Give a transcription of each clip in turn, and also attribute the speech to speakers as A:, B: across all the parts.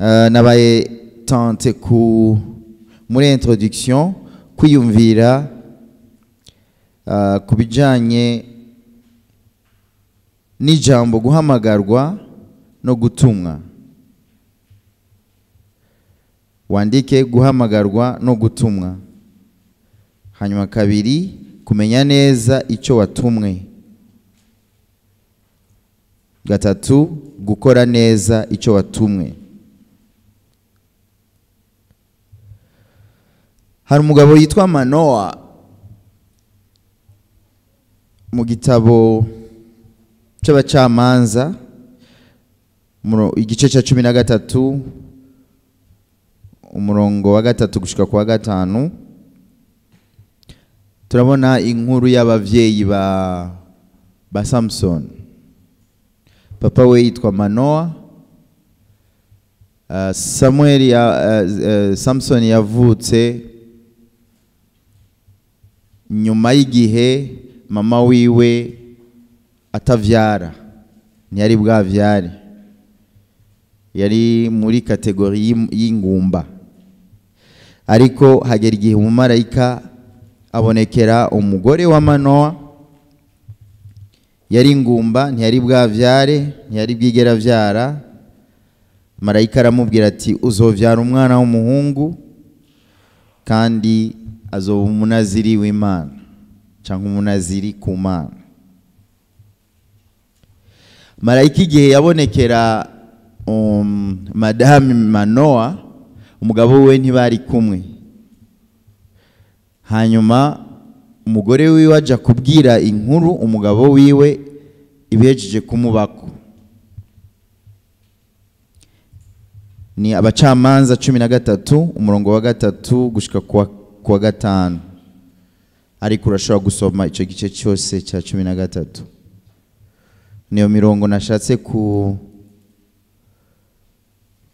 A: Nabaye tante ku muri introduction kwiyumvira ku bijanye n'ijambo guhamagarwa no gutumwa. Wandike guhamagarwa no gutumwa. Hanyuma kabiri, kumenya neza icyo watumwe. Gatatu, gukora neza icyo watumwe. Hari umugabo yitwa Manoa mu gitabo cy'abacamanza igice cya 13 umurongo wa 3 gushika ku wa 5, turabona inkuru y'abavyeyi ba Samson. Papa we yitwa Manoa. Samson yavutse nyuma y'igihe mama wiwe atavyara, ntiyari bwavyare, yari muri kategori y'ingumba. Ariko hagera igihe umumarayika abonekera umugore wa Manoa, yari ingumba, ntiyari bwavyare, ntiyari bwigera vyara. Marayika aramubwira ati uzovyara umwana w'umuhungu kandi azoba umunaziri w'Imana cyangwa umunaziri ku Mana. Marayika igihe yabonekera Madame Manoa, umugabo we ntibari kumwe. Hanyuma umugore wiwe aja kubwira inkuru umugabo wiwe ibihejeje kumubako. Ni abacamanza 13 umurongo wa 3 gushika kwa 5. Ariko urashobora gusoma ico gice cyose cya 13. Niyo mirongo nashatse ku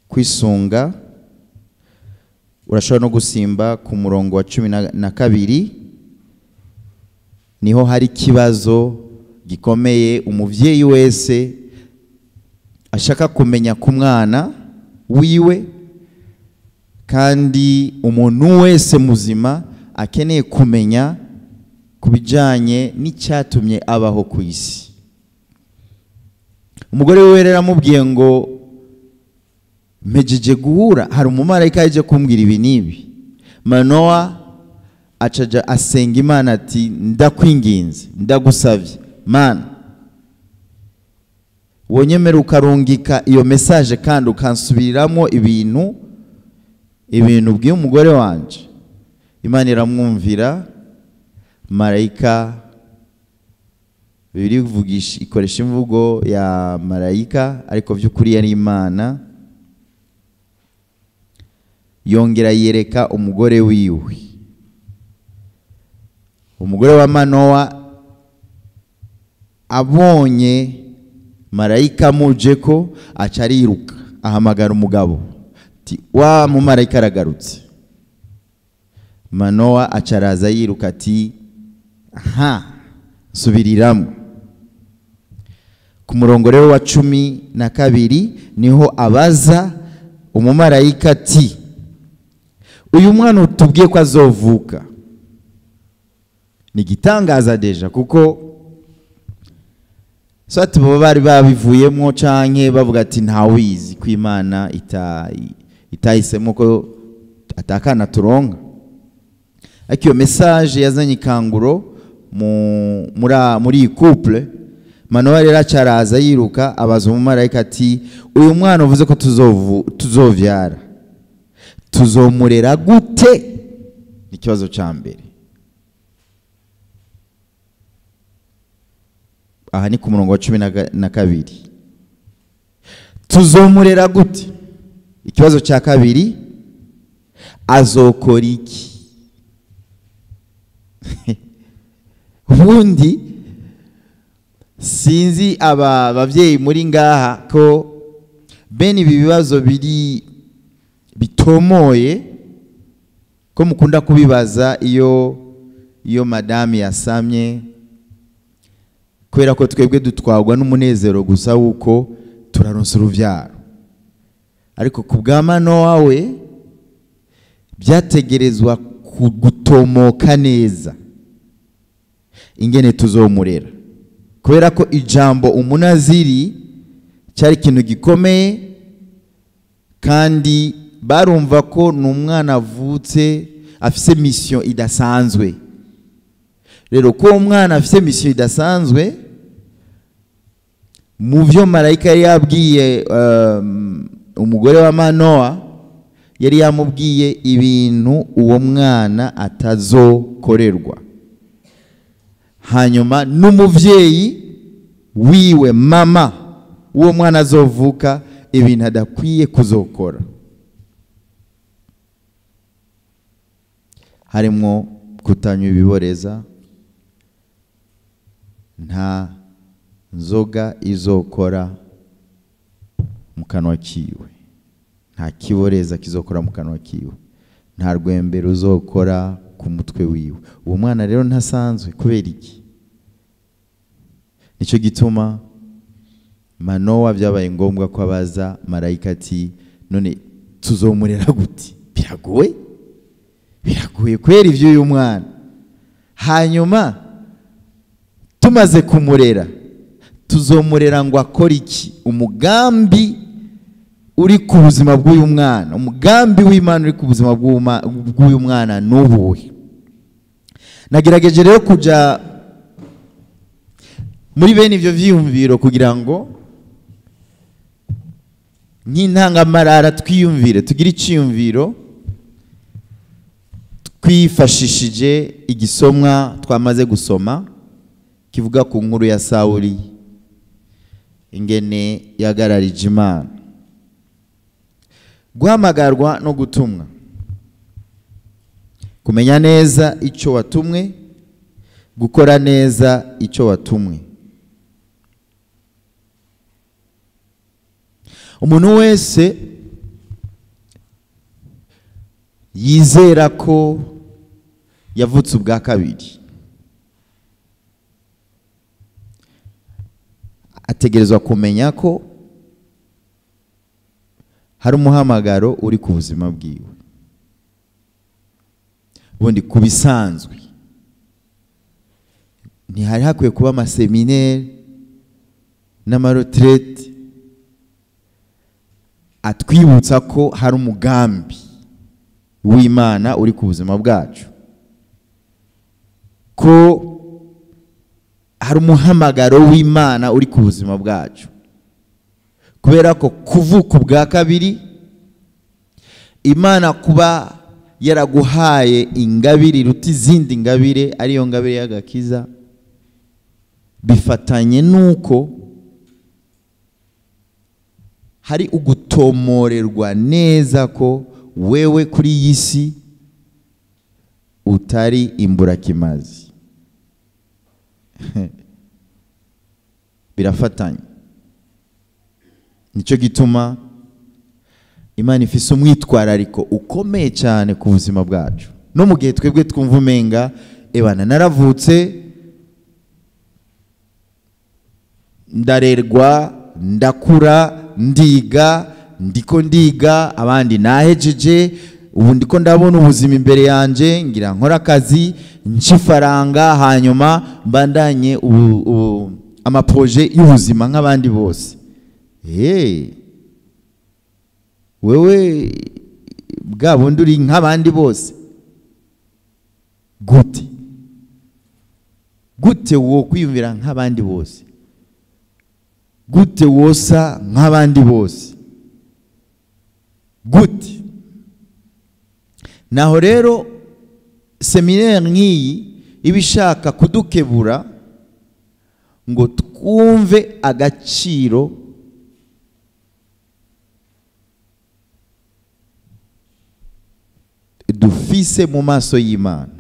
A: kwisunga. Urashobora no gusimba ku murongo wa 12, niho hari kibazo gikomeye umuvyeyi wese ashaka kumenya ku mwana wiwe, kandi umuntu wese muzima akeneye kumenya kubijanye n'icyatumye abaho ku isi. Umugore wiwe rero amubwiye ngo mpejeje guhura, hari umumarayika yaje kumbwira ibi n'ibi. Manoa acaja asenga Imana ati ndakwinginze, ndagusavye Mana, wonyemera ukarungika iyo message kandi ukansubiriramo ibintu bwiye umugore wanje. Imana iramwumvira. Marayika, Bibiliya ivugisha ikoresha imvugo ya marayika, ariko by'ukuri yari Imana. Yongera yereka umugore wiwe. Umugore wa Manoa abonye marayika mujeko acariruka ahamagara umugabo ati wa mumarayika aragarutse. Manoa acaraza yiruka ati aha, subiriramo. Ku murongo rero wa 12 niho abaza umumarayika ati uyu mwana utubwiye ko azovuka ni gitangaza deja, kuko swati bo bari babivuyemo canke bavuga ati ntawizi ko Imana itahisemo ko atakana turonka. Ariko iyo message yazanye ikanguro muri couple. Manoa rero acaraza yiruka abaza umumarayika ati uyu mwana uvuze ko tuzovyara tuzomurera gute? Ni ikibazo ca mbere. Aha ni ku murongo wa 12. Tuzomurera gute? Ikibazo cya kabiri, azokora iki? Ubundi sinzi aba bavyeyi muri ngaha ko bene ibi bibazo biri bitomoye ko mukunda kubibaza iyo madame yasamye, kubera ko twebwe dutwagwa n'umunezero gusa wuko turaronsa uruvyaro. Ariko ku bwa Manowa we byategerezwa gutomoka neza ingene tuzomurera, kubera ko ijambo umunaziri cyari ikintu gikomeye, kandi barumva ko n'umwana avutse afise mission idasanzwe. Rero ko umwana afise mission idasanzwe, mu byo marayika yari yabwiye umugore wa Manowa, yari yamubwiye ibintu uwo mwana atazokorerwa. Hanyuma n'umuvyeyi wiwe, mama uwo mwana azovuka, ibintu adakwiye kuzokora, harimo kutanywa ibiboreza, nta nzoga izokora mu kanwa kiwe, nta kiboreza kizokora mu kanwa kiwe, nta rwembe ruzokora ku mutwe wiwe. Uwo mwana rero ntasanzwe. Kubera iki? Nicyo gituma Manowa byabaye ngombwa ko abaza marayika ati none tuzomurera gute? Biragoye, biragoye kwera ivyo uyu mwana. Hanyuma tumaze kumurera, tuzomurera ngo akore iki? Umugambi uri ku buzima bw'uyu mwana, umugambi w'Imana uri ku buzima bw'uyu mwana n'ubuhe? Nagerageje rero kuja muri bene ivyo vyiyumviro kugira ngo nk'intangamarara twiyumvire, tugire iciyumviro twifashishije igisomwa twamaze gusoma kivuga ku nkuru ya Sawuli, ingene yagararije Imana. Guhamagarwa no gutumwa, kumenya neza icyo watumwe, gukora neza icyo watumwe. Umuntu wese yizera ko yavutse ubwa kabiri ategerezwa kumenya ko hari umuhamagaro uri ku buzima bwiwe. Ubundi kubisanzwe ntihari hakwiye kuba amaseminaire n'amaretraite atwibutsa ko hari umugambi w'Imana uri ku buzima bwacu, ko hari umuhamagaro w'Imana uri ku buzima bwacu. Kubera ko kuvuka ubwa kabiri, Imana kuba yaraguhaye ingabire iruta izindi ngabire, ariyo ngabire y'agakiza, bifatanye nuko hari ugutomorerwa neza ko wewe kuri iyi si utari imburakimazi. Birafatanye. Nicyo gituma Imana ifise umwitwarariko ukomeye cyane ku buzima bwacu. No mu gihe twebwe twumva umenga ebana naravutse, ndarerwa, ndakura, ndiga, ndiko ndiga, abandi nahejeje, ubu ndiko ndabona ubuzima imbere yanje, ngira nkora akazi, nshifaranga, hanyuma mbandanye amaproje y'ubuzima nk'abandi bose. Wewe bwa bundi uri nk'abandi bose gute? Gute wo kwiyumvira nk'abandi bose? Gute wosa nk'abandi bose? Gute? Naho rero seminaire nk'iyi ibishaka kudukebura ngo twumve agaciro dufise mu maso y'Imana,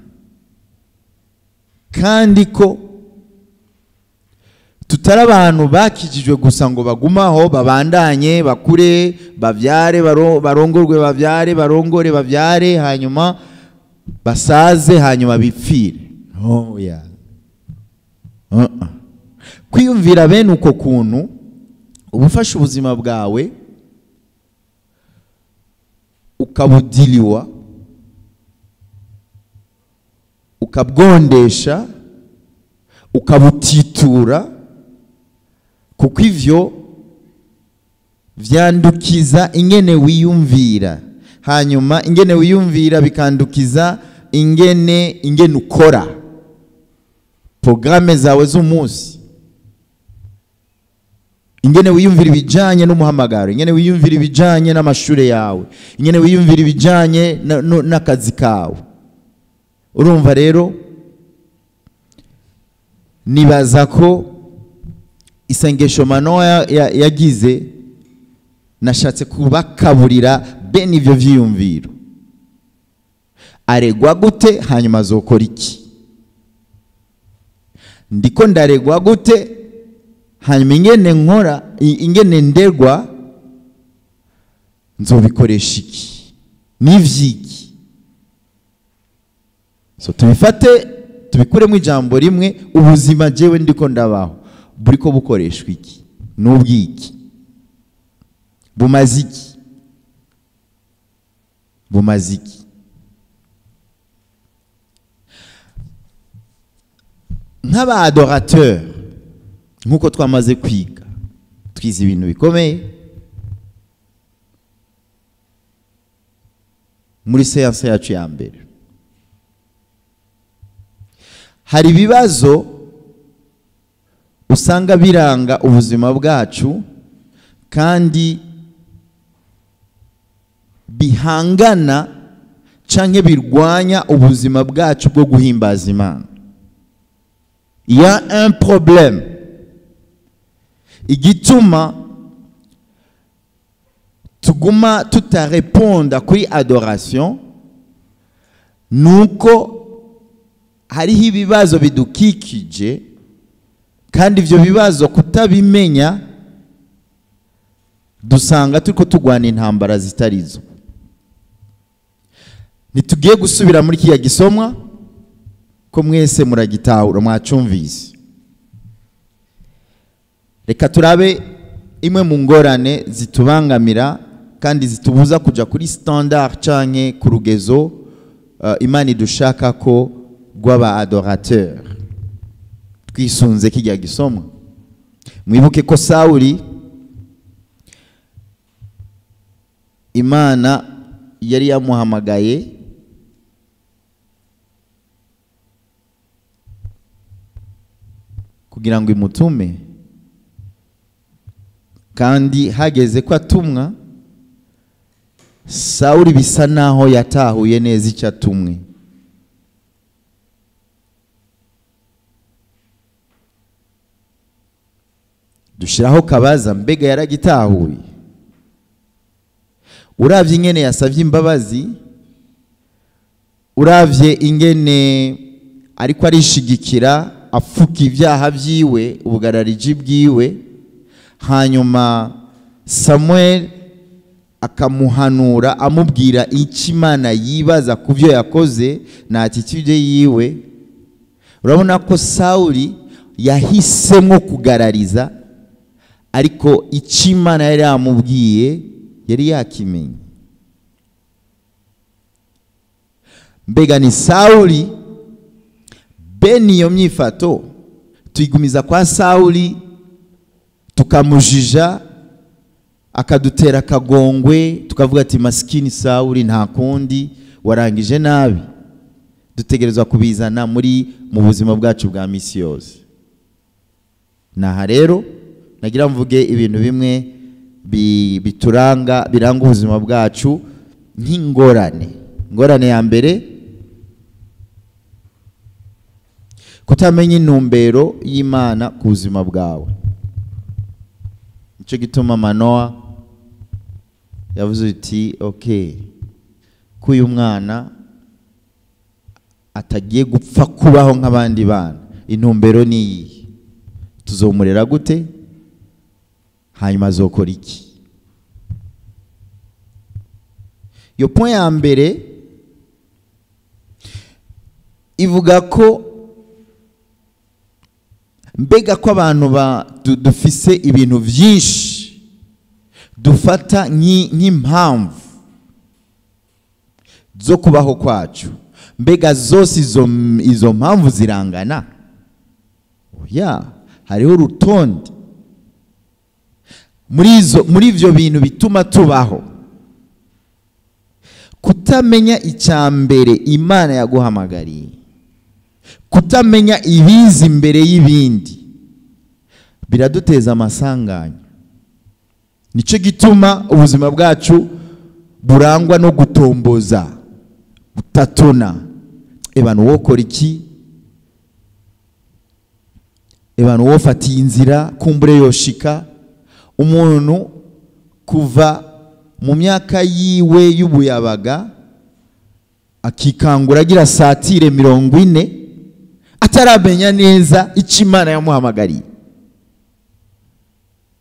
A: kandi ko tutari abantu bakijijwe gusa ngo bagumaho babandanye bakure bavyare barongorwe bavyare barongore bavyare hanyuma basaze hanyuma bipfire. Oh yeah. Kwiyumvira bene uko kuntu ubufasha ubuzima bwawe Ukabudiliwa, ukabwondesha, ukabutitura, kuko ivyo vyandukiza ingene wiyumvira. Hanyuma ingene wiyumvira bikandukiza ingene ukora programme zawe z'umunsi, ingene wiyumvira ibijanye n'umuhamagaro, ingene wiyumvira ibijanye n'amashure yawe, ingene wiyumvira ibijanye n'akazi kawe. Urumva rero nibaza ko isengesho Manowa yagize, nashatse kubakaburira bene ivyo vyiyumviro. Aregwa gute hanyuma azokora iki? Ndiko ndaregwa gute hanyuma ingene nkora, ingene nderwa nzobikoresha iki? Nivyiki? So tubifate tubikuremo ijambo rimwe, ubuzima jewe ndiko ndabaho buriko bukoreshwa iki? Nubwiki? Bumaziki? Bumaziki? Nk'aba adorateur nkuko twamaze kwiga, twize ibintu bikomeye muri séance yacu ya mbere. Hari ibibazo usanga biranga ubuzima bwacu kandi bihangana canke birwanya ubuzima bwacu bwo guhimbaza Imana. Il y a un problème. Igituma tuguma tutareponda kuri adoration nuko hariho ibibazo bidukikije, kandi ivyo bibazo kutabimenya dusanga turiko tugwana intambara zitarizo. Nitugiye gusubira muri kiya gisomwa ko mwese muragitahura mwacumvise. Reka turabe imwe mu ngorane zitubangamira kandi zitubuza kuja kuri standard canke ku rugezo Imana idushaka ko rw'aba adorateur. Twisunze kijya gisomwa. Mwibuke ko Sawuli Imana yari yamuhamagaye kugira ngo imutume, kandi hageze ko atumwa Sawuli bisa naho yatahuye neza icyo atumwe. Dushiraho kabaza, mbega yaragitahuye? Uravye ingene yasavye imbabazi, uravye ingene ariko arishigikira afuka ibyaha byiwe, ubugarariji bwiwe, hanyuma Samuel akamuhanura amubwira icyo Imana yibaza ku byo yakoze na attitude yiwe. Urabona ko Sawuli yahisemo kugarariza, ariko icyo Imana yari yamubwiye yari yakimenye. Mbega ni Sawuli bene iyo myifato tuyigumiza kwa Sawuli, tukamujija akadutera akagongwe, tukavuga ati maskini Sawuli nta kundi warangije nabi. Dutegerezwa kubizana muri mu buzima bwacu bwa misi yose. Naha rero nagira mvuge ibintu bimwe bituranga, biranga ubuzima bwacu nk'ingorane. Ingorane ya mbere, kutamenya intumbero y'Imana ku buzima bwawe. Nico gituma Manoa yavuze ati okay, ko uyu mwana atagiye gupfa kubaho nk'abandi bana, intumbero ni iyi, tuzomurera gute, hanyuma azokora iki? Iyo point ya mbere ivuga ko mbega ko abantu dufise ibintu byinshi dufata nk'impamvu zo kubaho kwacu. Mbega zose izo mpamvu zirangana? Oya, hariho urutonde muri ivyo bintu bituma tubaho. Kutamenya icya mbere Imana yaguhamagariye, kutamenya ibiza imbere y'ibindi, biraduteza amasanganya. Nicyo gituma ubuzima bwacu burangwa no gutomboza, gutatona. Ebana wokora iki? Ebana wofatiye inzira kumbure yoshika. Umuntu kuva mu myaka yiwe y'ubuyabaga akikangura agira satire 40 ataramenya neza icyo Imana yamuhamagariye.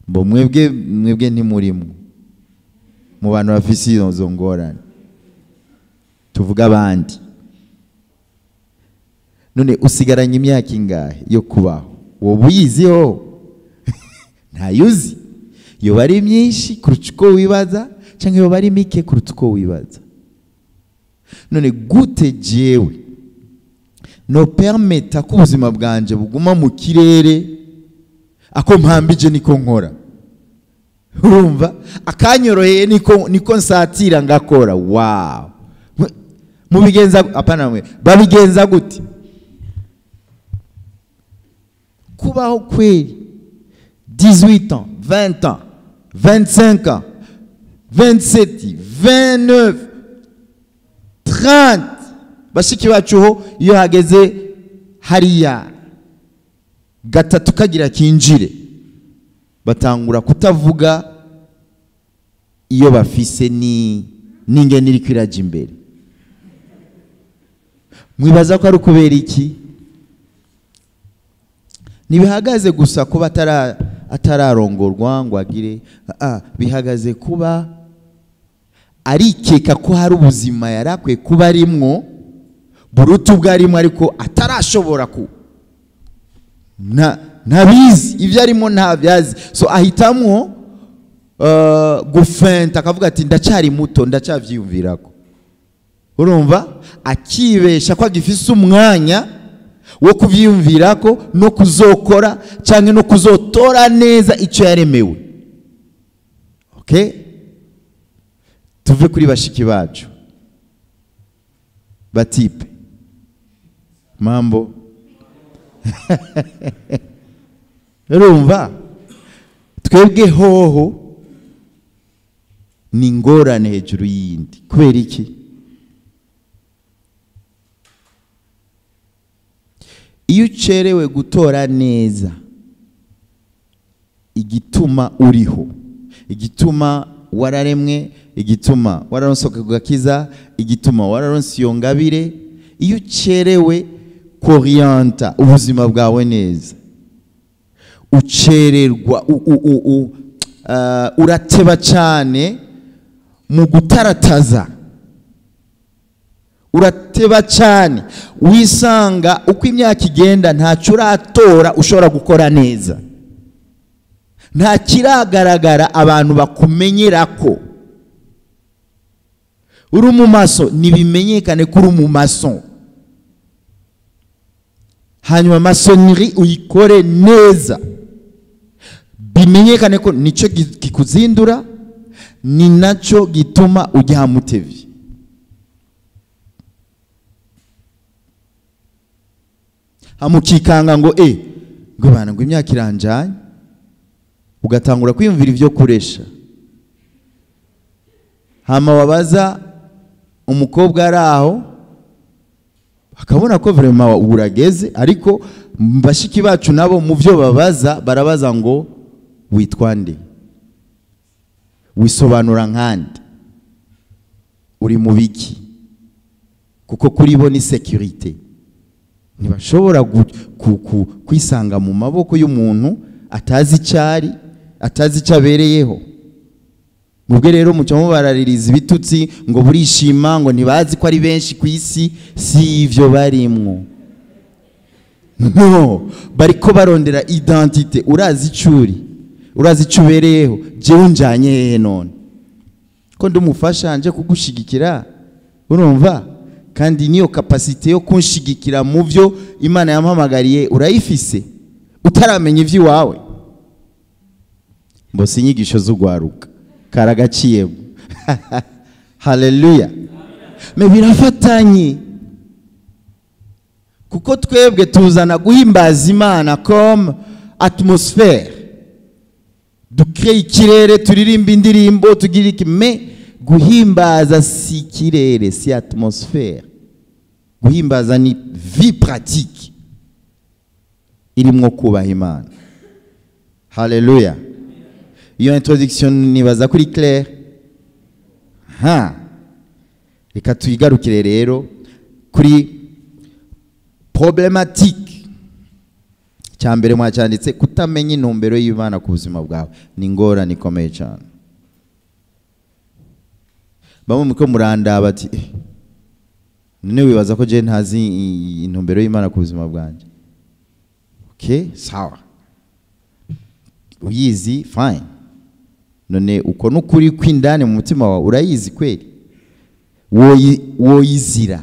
A: Mbo mwebwe ntimurimo mu bantu bafise izo ngorane, tuvuga abandi. None usigaranye imyaka ingahe yo kubaho? Wowe uyiziho? Ntayuzi. Yoba ari myinshi kuruta uko wibaza, cyangwa yoba ari mike kuruta uko wibaza. None gute jewe no permeta ko ubuzima bwanje buguma mu kirere, ako mpambije niko nkora, urumva akanyoroheye niko nsatira ngakora. Wow, mubigenza apana mwe babigenza gute? Kubaho kweli 18 ans, 20 ans, 25 ans, 27, 29, 30. Bashiki bacu ho iyo hageze hariya gatatu kagira kinjire, batangura kutavuga iyo bafise ni n'ingene iri kwiraja imbere. Mwibaza ko ari ukubera iki? Ntibihagaze gusa kuba atararongorwa ngo agire, bihagaze kuba arikeka ko hari ubuzima yarakwiye kuba arimwo buruta ubwo arimo, ariko atarashobora ku ntabizi ibyo arimo, ntabyazi. So ahitamwo gufenta akavuga ati ndacyari muto, ndacyavyiyumvirako. Urumva akibesha ko agifise umwanya wo kuvyiyumvirako no kuzokora cyangwa no kuzotora neza icyo yaremewe. Okay, tuve kuri bashiki bacu batipe mambo. Urumva twebwe hoho ni ingorane hejuru y'indi. Kubera iki? Iyo ucerewe gutora neza igituma uriho, igituma wararemwe, igituma wararonsoka kugakiza, igituma wararonse iyo ngabire, iyo ucerewe korienta ubuzima bwawe neza, ucererwa urateba cyane mu gutarataza, urateba cyane, wisanga uko imyaka igenda ntacyo uratora ushobora gukora neza, nta kiragaragara abantu bakumenyera ko uri mu maso, nibimenyekane ko uri mu maso. Hanyuma masonnerie uyikore neza, bimenyekane ko nicyo kikuzindura, ni nacyo gituma ujya mutevi. Hamukikanga ngo ngo bana ngo imyaka iranjanye, ugatangura kwiyumvira ivyo kuresha. Hama wabaza umukobwa ari aho akabona ko vraiment urageze, ariko bashiki bacu nabo mu byo babaza barabaza ngo witwa nde, wisobanura nkande, uri mu biki, kuko kuri bo ni sécurité. Ntibashobora kwisanga mu maboko y'umuntu atazi icyari, atazi icyabereyeho. Mubwe rero mucyo mubaraririza ibitutsi ngo burishima, ngo ntibazi ko ari benshi ku isi, si ivyo barimwo. No, bariko barondera identité. Urazi icuri, urazi icubereyeho, jewe njanye hehe none ko ndumufasha nje kugushigikira? Urumva? Kandi niyo capacité yo kunshigikira mu byo Imana yampamagariye urayifise utaramenya ivy'iwawe. Mbose inyigisho z'ugwaruka karagaciyemo. Haleluya. Mais birafatanye, kuko twebwe tuzana guhimbaza Imana comme atmosphère, dukreye ikirere, turirimba indirimbo, tugira iki. Mais guhimbaza si ikirere, si atmosphère. Guhimbaza ni vie pratique irimwo kubaha Imana. Haleluya. Iyo introduction nibaza kuri clair. Ha, reka tuyigarukire rero kuri problématique. Cya mbere mwacyanditse, kutamenya intumbero y'Imana ku buzima bwawe ni ingorane ikomeye cyane. Bamwe muko murandaba bati eh, none wibaza ko je ntazi intumbero y'Imana ku buzima bwanjye? Okay, sawa, uyizi, fine. None uko nukuri kwindani mu mutima wawe urayizi kweli? Woyizira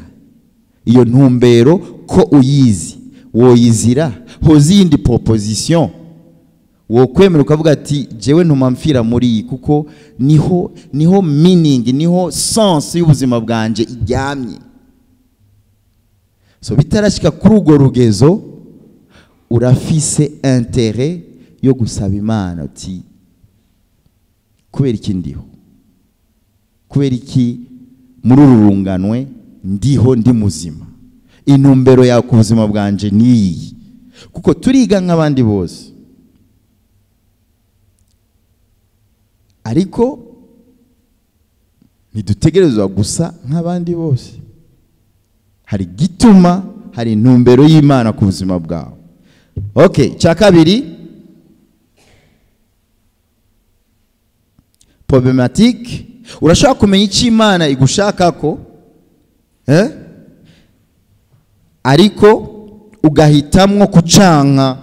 A: iyo ntumbero ko uyizi? Woyizira hozi yindi proposition wokwemera ukavuga ati jewe ntuma mfira muri iyi, kuko niho meaning, niho sens y'ubuzima bwanje iryamye? So bitarashika kuri urwo rugezo, urafise intérêt yo gusaba Imana uti kubera iki ndiho? Kubera iki muri uru runganwe ndiho, ndi muzima? Intumbero yawe ku buzima bwanje niyi? Kuko turiga nk'abandi bose, ariko ntidutegerezwa gusa nk'abandi bose. Hari gituma, hari intumbero y'Imana ku buzima bwawe. Okay, cya kabiri problématique, urashobora kumenya icyo Imana igushakako, eh? Ariko ugahitamwo kucanka.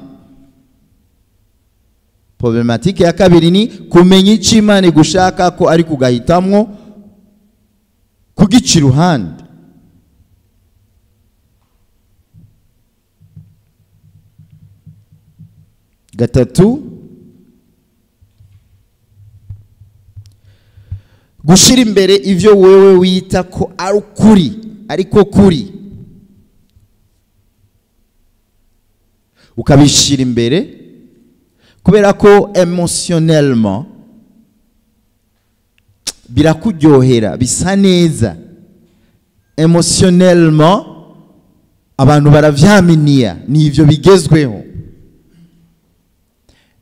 A: Problématique ya kabiri ni kumenya icyo Imana igushakako, ariko ugahitamwo kugica iruhande. Gatatu, gushyira imbere ibyo wewe wita ko ari ukuri, ariko kuri ukabishyira imbere kubera ko émotionnellement birakuryohera, bisa neza émotionnellement, abantu baravyaminiya, ni ivyo bigezweho.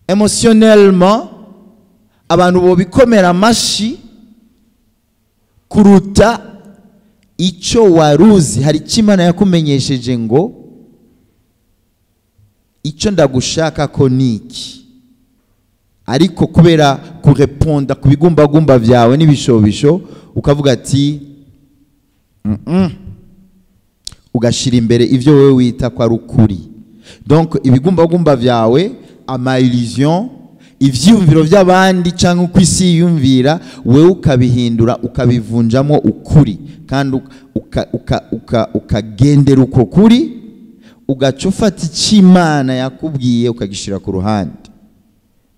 A: Émotionnellement abantu bobikomera amashi kuruta icyo waruzi. Hari icyo Imana yakumenyesheje ngo icyo ndagushaka ko niki, ariko kubera kureponda ku bigumbagumba byawe n'ibishobisho ukavuga ati Ugashira imbere ivyo wewe wita ko ari ukuri. Donc ibigumbagumba byawe, ama illusion, ivyiyumviro by'abandi cyangwa uko isi yiyumvira, wewe ukabihindura, ukabivunjamo ukuri, kandi ukagendera uko kuri, ugaca ufata icyo Imana yakubwiye ukagishira ku ruhande.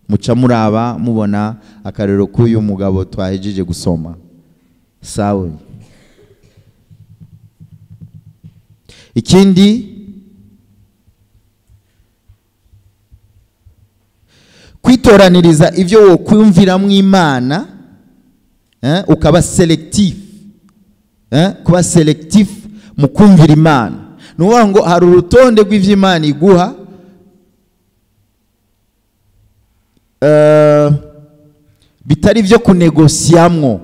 A: Muca muraba mubona akarero k'uyu mugabo twahejeje gusoma, Sawuli. Ikindi, kwitoraniriza ivyo wokwumviramwo Imana, ukaba sélectif, kuba sélectif mu kumvira Imana. Ni ukuvuga ngo hari urutonde rw'ivyo Imana iguha, bitari ivyo kunegosiamwo,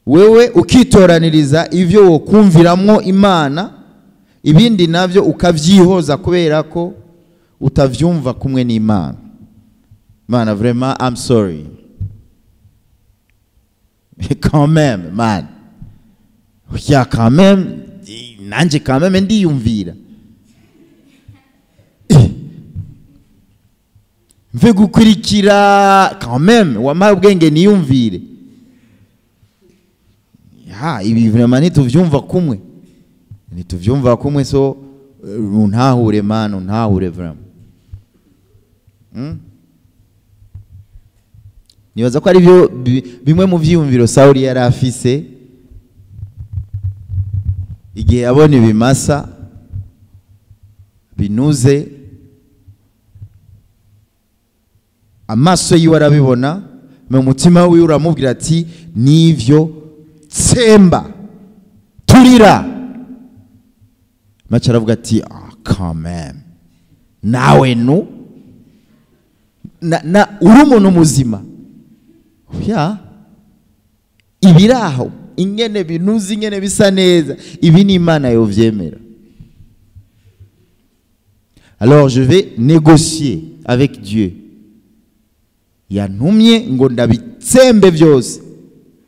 A: wewe ukitoraniriza ivyo wokumviramwo Imana, ibindi navyo ukavyihoza kubera ko utavyumva kumwe n'Imana. Mana, vraiment, I'm sorry, quand même, man, ya quand même nanje quand même ndiyumvira mve gukurikira, quand même wampaye ubwenge niyumvire. Ya, ibi vraiment ntituvyumva kumwe, ntituvyumva kumwe. So untahure man, untahure vraiment. Nibaza ko ari byo bimwe mu vyiyumviro Sawuli yari afise igihe yabona ibimasa binuze, amaso yiwe arabibona, mu mutima wiwe uramubwira ati nivyo tsemba turira. Mace aravuga ati ah, quand même, nawe nu na uri umuntu muzima ya ibiraho ingene binuze, ingene bisa neza, ibi ni Imana yovyemera. Alors je vais négocier avec Dieu. Yantumye ngo ndabitsembe byose,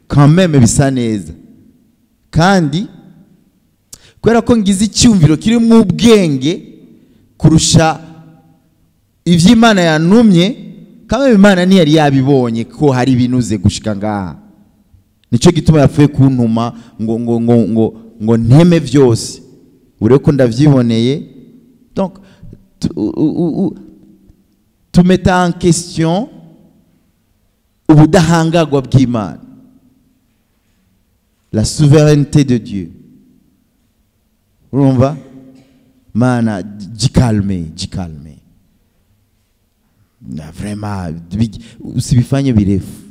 A: quand même bisa neza, kandi kubera ko ngize icyumviro kiri mu ubwenge kurusha ivy'Imana yantumye, kandi Imana ntiyari yabibonye ko hari binuze gushika ngaha, nico gituma yapfuye kuntuma ngo ngo ngo ngo ngo nteme byose, ureko ndavyiboneye. Donc tu mets en question ubudahangagwa bw'Imana, la souveraineté de Dieu. Urumva Mana, jikalme, jikalme na vraiment usibifanye birefu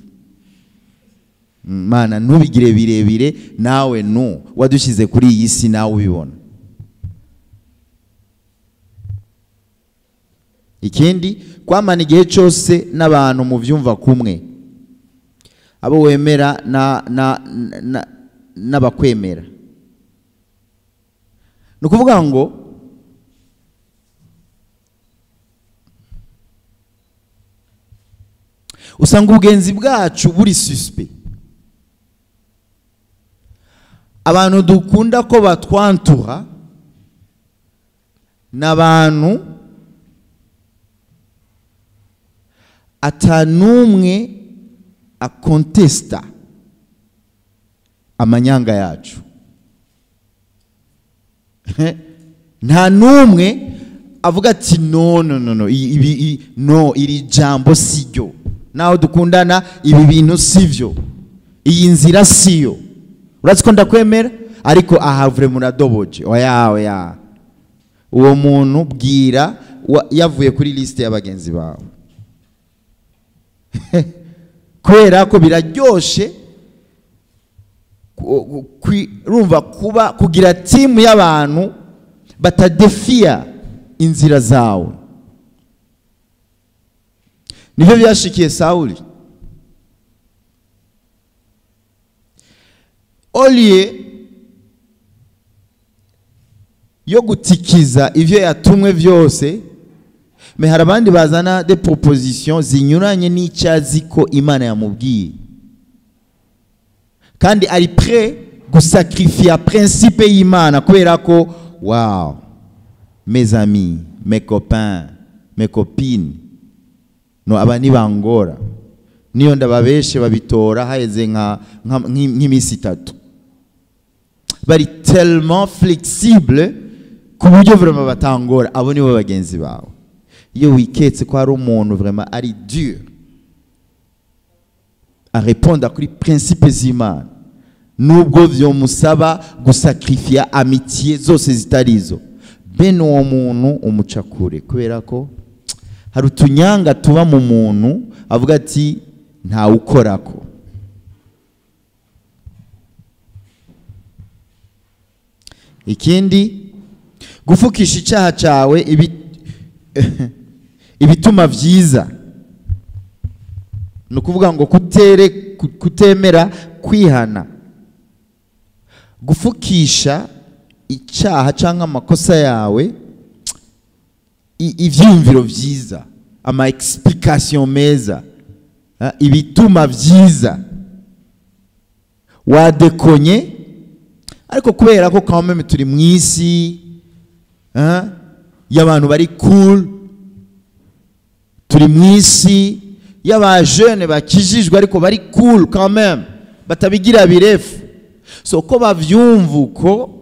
A: Mana, ntubigire birebire, nawe nu wadushyize kuri iyi si nawe ubibona. Ikindi, kwamana igihe cyose n'abantu mu byumva kumwe, abo wemera na n'abakwemera. Ni ukuvuga ngo usanga ubugenzi bwacu buri suspect. Abantu dukunda ko batwantura n'abantu atanumwe akontesta amanyanga yacu. Nta numwe avuga ati no no no no, ibi no, iri jambo siryo, naho dukundana ibi bintu sivyo, iyi nzira siyo, uratse ko ndakwemera ariko aha vure muradoboje. Oya oya, uwo muntu bwira yavuye kuri liste y'abagenzi bawe. Kubera ko biraryoshe rumva kuba kugira timu y'abantu batadefia inzira zawe. Nivyo byashikiye Sauli. Olie yo gutikiza ivyo yatumwe vyose, me hari abandi bazana des propositions zinyuranye n'icyazi ko Imana yamubwiye, kandi ari prêt gusacrifier principe y'Imana kubera ko wow, mes amis, mes copains, mes copines, no aba nibangora niyo ndababeshe babitora haheze nka nk'imisi itatu, bari tellement flexible ku buryo vraiment batangora. Abo nibo bagenzi bawe. Iyo wiketse ko hari umuntu vraiment ari dur a répondre kuri principe z'Imana, nubwo vyomusaba gusacrifier amitié zose zitarizo, bene uwo muntu umuca kure, kubera ko hari utunyanga tuba mu muntu avuga ati nta ukorako. Ikindi, gufukisha icyaha cyawe ibituma vyiza, ni ukuvuga ngo kutemera kwihana, gufukisha icyaha cyangwa amakosa yawe ivyumviro vyiza, ama explication meza, ibituma vyiza. Wadekonye ariko kubera ko quand même turi mwisi y'abantu bari cool, turi mwisi y'aba jeune bakijijwe ariko bari cool quand même, batabigira birefu. So ko bavyumva uko,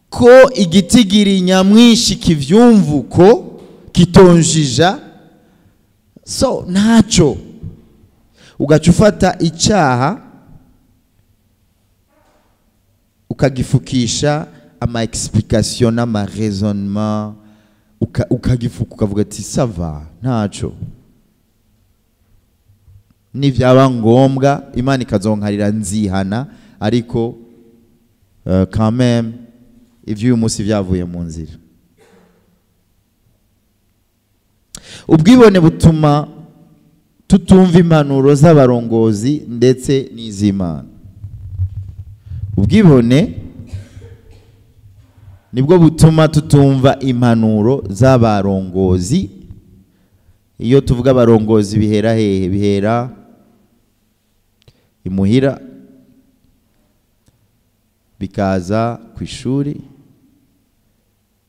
A: ko igitigiri nyamwinshi kivyumva uko, kitonjija, so ntaco. Ugaca ufata icyaha ukagifukisha ama explication n'ama raisonnement, ukagifuka ukavuga ati ça va, ntaco. Nivyaba ngombwa Imana ikazonkarira nzihana, ariko quand même ivyo uyu munsi vyavuye mu nzira. Ubwibone butuma tutumva impanuro z'abarongozi ndetse n'iz'Imana. Ubwibone nibwo butuma tutumva impanuro z'abarongozi. Iyo tuvuga abarongozi bihera hehe? Bihera imuhira, bikaza ku ishuri,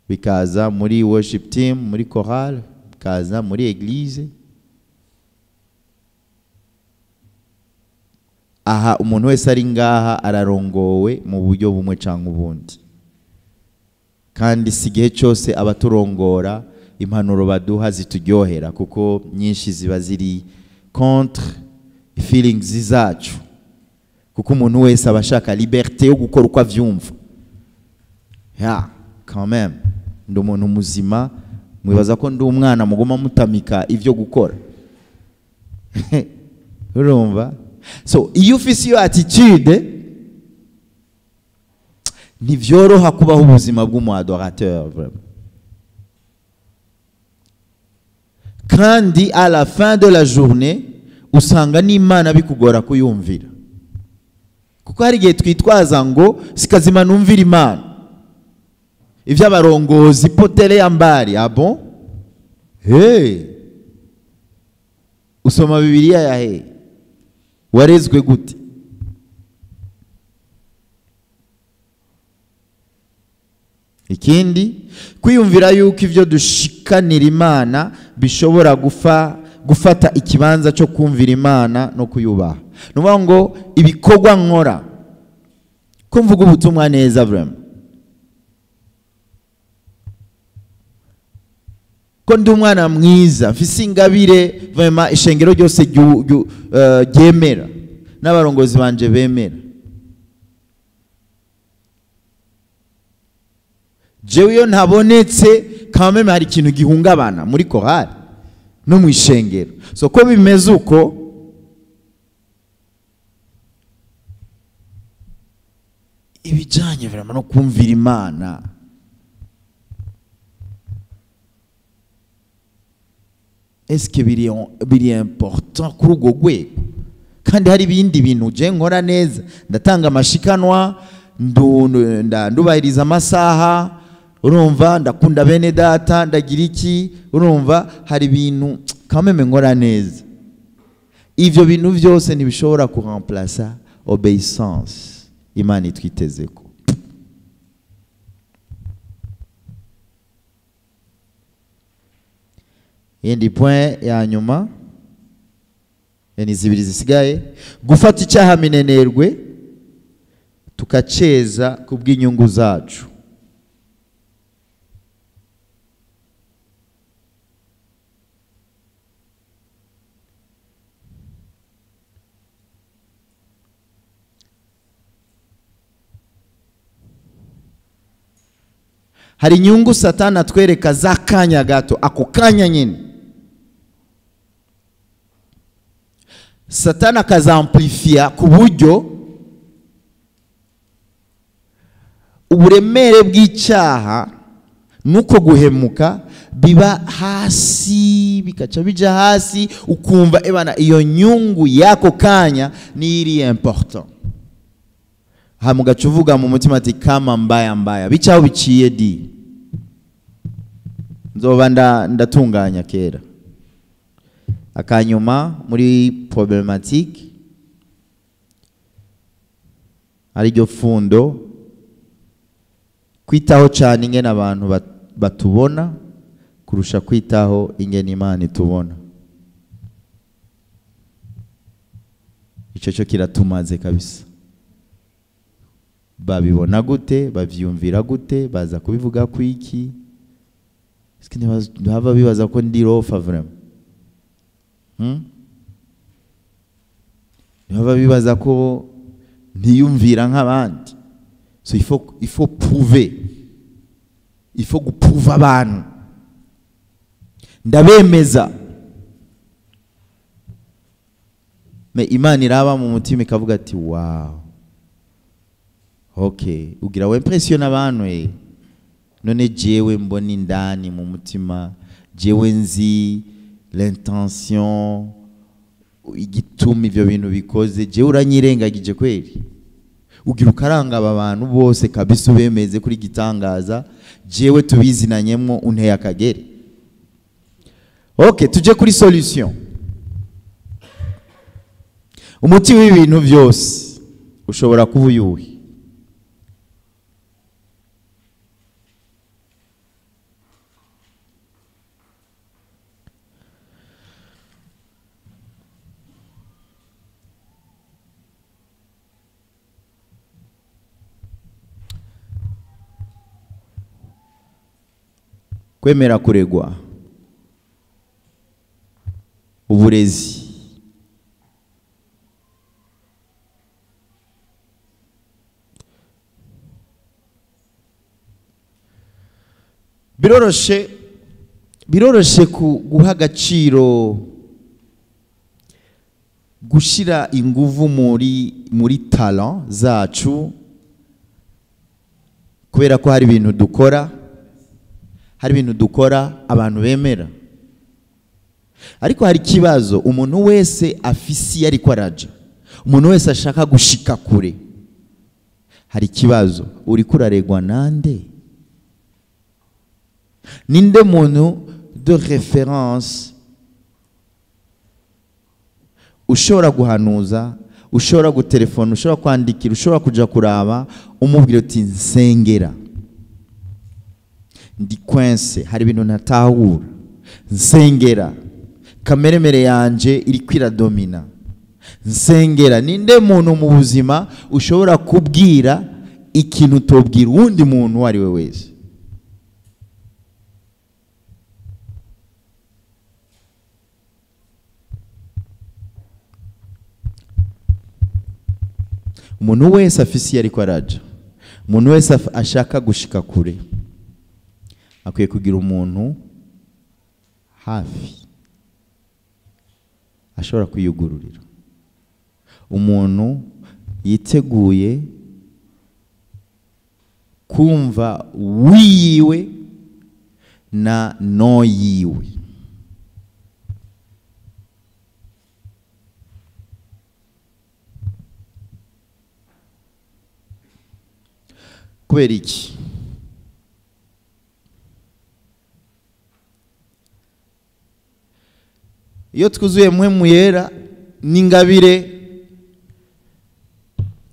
A: bikaza muri worship team, muri chorale, bikaza muri église. Aha umuntu wese ari ngaha ararongowe mu buryo bumwe canke ubundi, kandi si igihe cyose abaturongora impanuro baduha zituryohera, kuko nyinshi ziba ziri contre feelings zacu, kuko umuntu wese aba ashaka liberté yo gukora uko avyumva. Ya quand même ndi umuntu muzima, mwibaza ko ndi umwana muguma mutamika ivyo gukora? Urumva? So iyo ufise iyo attitude ntivyoroha kubaho ubuzima bw'umu adorateur vraiment. Kandi à la fin de la journée usanga n'Imana bikugora kuyumvira, kuko hari igihe twitwaza ngo sikazima numvira Imana, ivy'abarongozi potelea mbali. Ah bon? Hey, usoma Bibiliya ya he? Warezwe gute? Ikindi, kwiyumvira yuko ivyo dushikanira Imana bishobora gufata ikibanza cyo kumvira Imana no kuyubaha. Nuvuga ngo ibikorwa nkora, ko mvuga ubutumwa neza vraiment, ko ndi umwana mwiza, mfise ingabire vraiment ishengero ryose ryemera n'abarongozi banje bemera. Jewe iyo ntabonetse quand même hari ikintu gihungabana muri chorale no mu ishengero. So ko bimeze uko, ibijanye vraiment no kumvira Imana, est-ce que biri important kuri urwo rwego? Kandi hari ibindi bintu je nkora neza, ndatanga amashikanwa, ndubahiriza amasaha, urumva, ndakunda bene data, ndagira iki, urumva, hari ibintu quand même nkora neza. Ivyo bintu vyose ntibishobora kuremplacer obéissance Imana itwitezeko. Iyindi point ya nyuma, ni zibiri zisigaye, gufata icyaha minenerwe tukaceza kubw'inyungu zacu. Hari inyungu Satani atwereka z'akanya gato, ako kanya nyine Satani akazamplifia ku buryo uburemere bw'icyaha nuko guhemuka biba hasi, bikaca bija hasi, ukumva ebana iyo nyungu yako kanya ni iri important. Hamugaca uvuga mu mutima ati kama mbaya mbaya, bicaho biciye di nzoba ndatunganya kera. Akanyuma muri problematique ariryo fundo, kwitaho cyane ingene abantu batubona kurusha kwitaho ingene Imana itubona. Icyo cyo kiratumaze kabisa. Babibona gute, bavyumvira gute, baza kubivuga kwiki? Est-ce que bibaza ko ndi rofa vraiment? Ntibaba bibaza ko ntiyumvira nk'abandi. So il faut prouver, il faut guprouva abantu, ndabemeza. Mais Imana iraba mu mutima ikavuga ati wow, okay, ugira we impression abantu none jewe mbona indani mu mutima, jewe nzi l'intention igituma ivyo bintu bikoze, jewe uranyirengagije kweri. Ugira ukaranga aba bantu bose kabisa ubemeze kuri gitangaza, jewe tubizinanyemwo unteye akagere. Okay, tuje kuri solution. Umuti w'ibintu byose ushobora kuba uyuhe? Kwemera kuregwa, uburezi, biroroshe guha agaciro, gushira inguvu muri talent zacu, kubera ko hari ibintu dukora, hari ibintu dukora abantu bemera. Ariko hari kibazo, umuntu wese afisi ariko araja, umuntu wese ashaka gushika kure, hari kibazo, uri kuraregwa nande? Ninde muntu de référence ushobora guhanuza, ushobora gutelefona, ushobora kwandikira, ushobora kuja kuraba, umubwira uti nsengera, ndi coince, hari ibintu ntatahura, nsengera, kameremere yanje iri kwiradomina, nsengera. Ninde muntu mu buzima ushobora kubwira ikintu utobwira uwundi muntu uwo ari we wese? Umuntu wese afisi ariko araja, umuntu wese ashaka gushika kure, akwiye kugira umuntu hafi ashobora kwiyugururira, umuntu yiteguye kumva wiwe na no yiwe. Kubera iki? Iyo twuzuye Mpwemu Yera n'ingabire,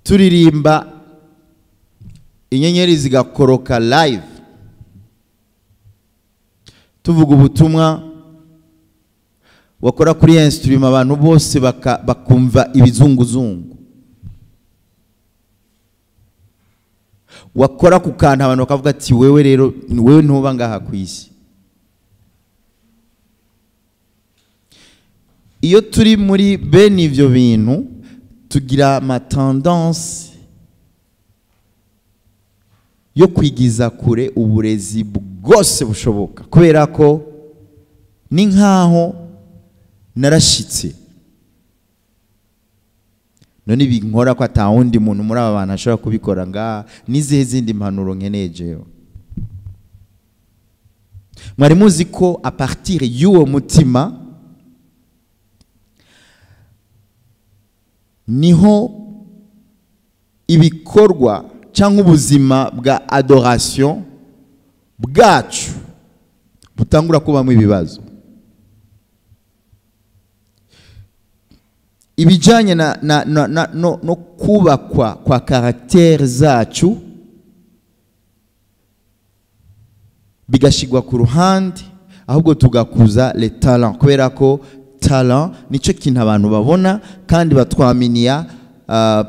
A: turirimba inyenyeri zigakoroka live, tuvuga ubutumwa, wakora kuri instrument abantu bose bakumva ibizunguzungu, wakora ku kantu abantu bakavuga ati wewe rero wewe ntuba ngaha ku isi. Iyo turi muri bene ivyo bintu tugira ma tendance yo kwigiza kure uburezi bwose bushoboka, kubera ko ni nkaho narashitse, none binkora ko atawundi muntu muri aba bantu ashobora kubikora, nga nizihe zindi mpanuro nkeneye jewe? Mwari muzi ko a partir y'uwo mutima niho ibikorwa cyangwa ubuzima bwa adoration bwacu butangura kubamo ibibazo. Ibijanye na no kubakwa kwa caractère zacu bigashigwa ku ruhande, ahubwo tugakuza les talents, kubera ko talent, nico kintu abantu babona kandi batwaminiya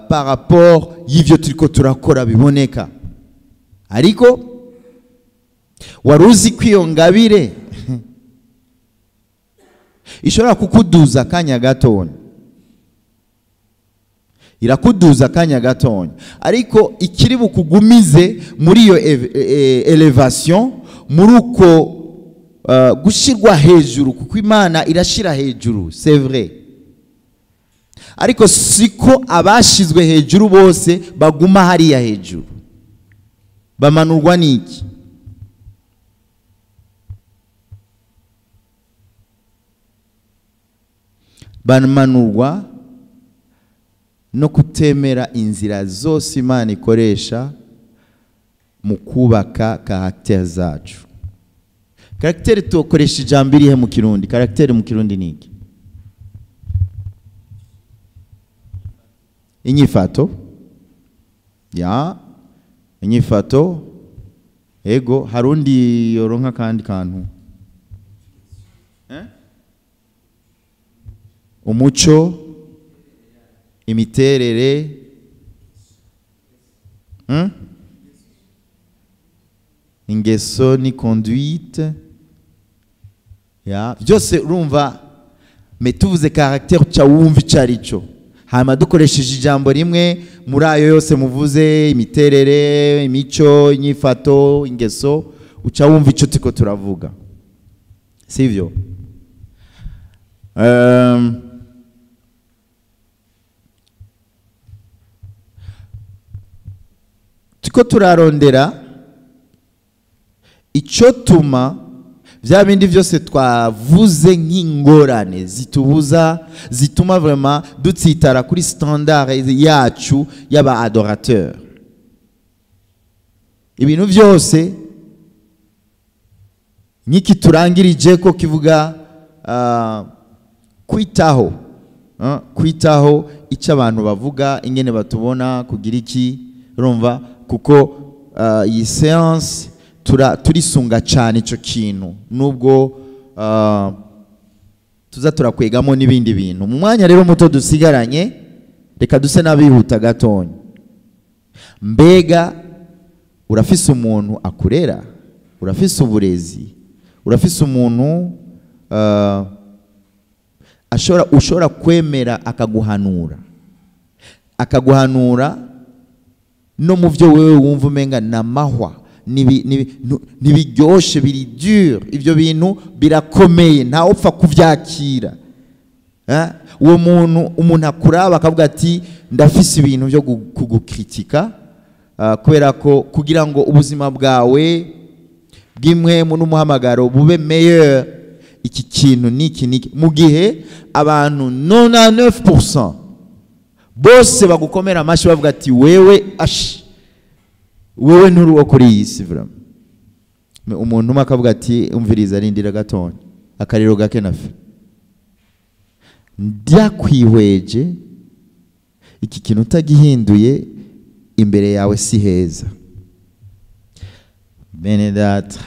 A: par rapport y'ivyo turiko turakora biboneka. Ariko waruzi ko iyo ngabire ishobora kukuduza akanya gatonya, irakuduza akanya gatonya, ariko ikiri bukugumize muri iyo elevation, muri uko gushirwa hejuru, kuko Imana irashira hejuru, c'est vrai, ariko siko abashizwe hejuru bose baguma hariya hejuru. Bamanurwa niki? Bamanurwa no kutemera inzira zose Imana ikoresha mu kubaka caractère zacu. Caractère tukoresha ijambo irihe mu Kirundi? Caractère mu Kirundi ni iki? Inyifato. Ya inyifato. Ego harundi yoronka kandi kantu. Umuco, imiterere, ingeso ni conduite. Ya byose urumva, mais tuvuze caractère cha wumva icarico, hama dukoresheje ijambo rimwe muri ayo yose muvuze, imiterere, imico, inyifato, ingeso, uca wumva ico tiko turavuga, sivyo? Tuko turarondera icyo tuma bya bindi byose twavuze nk'ingorane zitubuza, zituma vraiment dutsitara kuri standard yacu y'aba adorateur. Ibintu byose nk'iki turangirije ko kivuga kwitaho, kwitaho icyo abantu bavuga, ingene batubona, kugira iki, urumva, kuko iyi séance turisunga cyane ico kintu, nubwo tuza turakwegamo n'ibindi bintu. Mu mwanya rero muto dusigaranye, reka duse n'abihuta gatonya. Mbega urafise umuntu akurera, urafise uburezi, urafise umuntu ushobora kwemera akaguhanura, akaguhanura no mu byo wewe wumva umenga na mahwa, nibiryoshe, biri dur, ibyo bintu birakomeye, nta upfa kuvyakira. Uwo muntu, umuntu akuraba akavuga ati ndafise ibintu byo kugukritika, kubera ko kugira ngo ubuzima bwawe bw'imwemu n'umuhamagaro bube meilleur, iki kintu niki niki. Mu gihe abantu 99% bose bagukomera amashi bavuga ati wewe ash, wewe nturi uwo kuri iyi si vraiment. Umuntu umwe akavuga ati umviriza, rindira gatonya, akariro gake nafe, ndakwihweje iki kintu utagihinduye imbere yawe si heza. Bene data,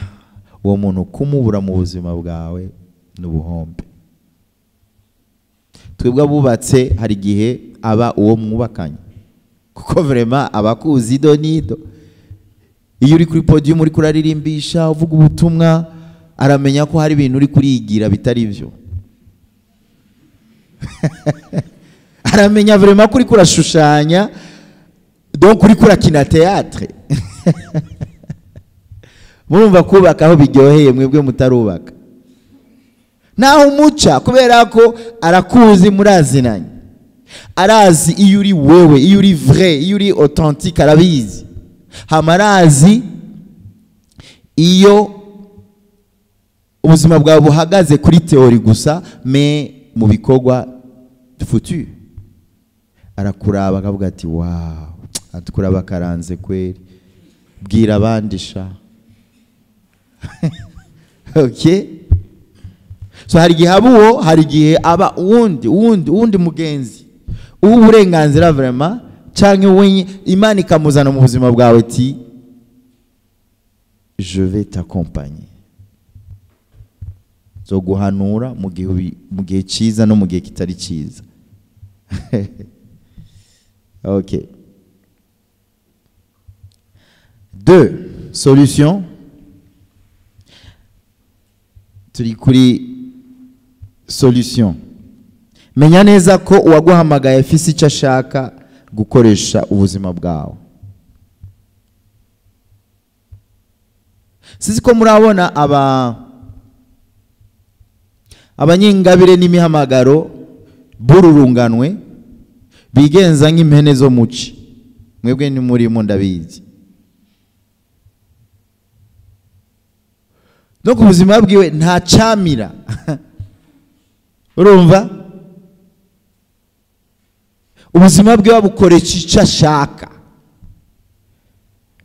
A: uwo muntu kumubura mu buzima bwawe n'ubuhombe. Twebwe abubatse hari igihe aba uwo mwubakanye, kuko vraiment abakuzi ido nido. Iyo uri kuri podium uri kuraririmbisha uvuga ubutumwa, aramenya ko hari ibintu uri kurigira bitari byo. Aramenya vraiment ko uri kurashushanya, donc uri kurakina théâtre. Murumva kubaka aho biryoheye mwebwe mutarubaka. Naho umuca kubera ko arakuzi, murazinanye, arazi iyo uri wewe, iyo uri vrai, iyo uri authentique, arabizi. Hamarazi iyo ubuzima bwawe buhagaze kuri théorie gusa, mais mu bikorwa futur. Arakuraba akavuga ati wow, atukuraba karanze kweri, bwira abandi sha. Okay, so hari igihe aba uwo, hari igihe aba uwundi, uwundi, uwundi mugenzi uwo uburenganzira vraiment, canke wenye Imana ikamuzana mu buzima bwawe ati je vais t'accompagner. Nzoguhanura mu gihe cyiza no mu gihe kitari cyiza. Ok. 2 solution. Turi kuri solution. Menya neza ko uwaguhamagaye afise icyo ashaka gukoresha ubuzima bwawe. Sizi ko murabona abanyengabire n'imihamagaro bururunganwe bigenza nk'impene zo muci. Mwebwe ni murimo ndabizi. No ku buzima bwiwe nta camira. Urumva? Ubuzima bwiwe bukoresha icyo ashaka.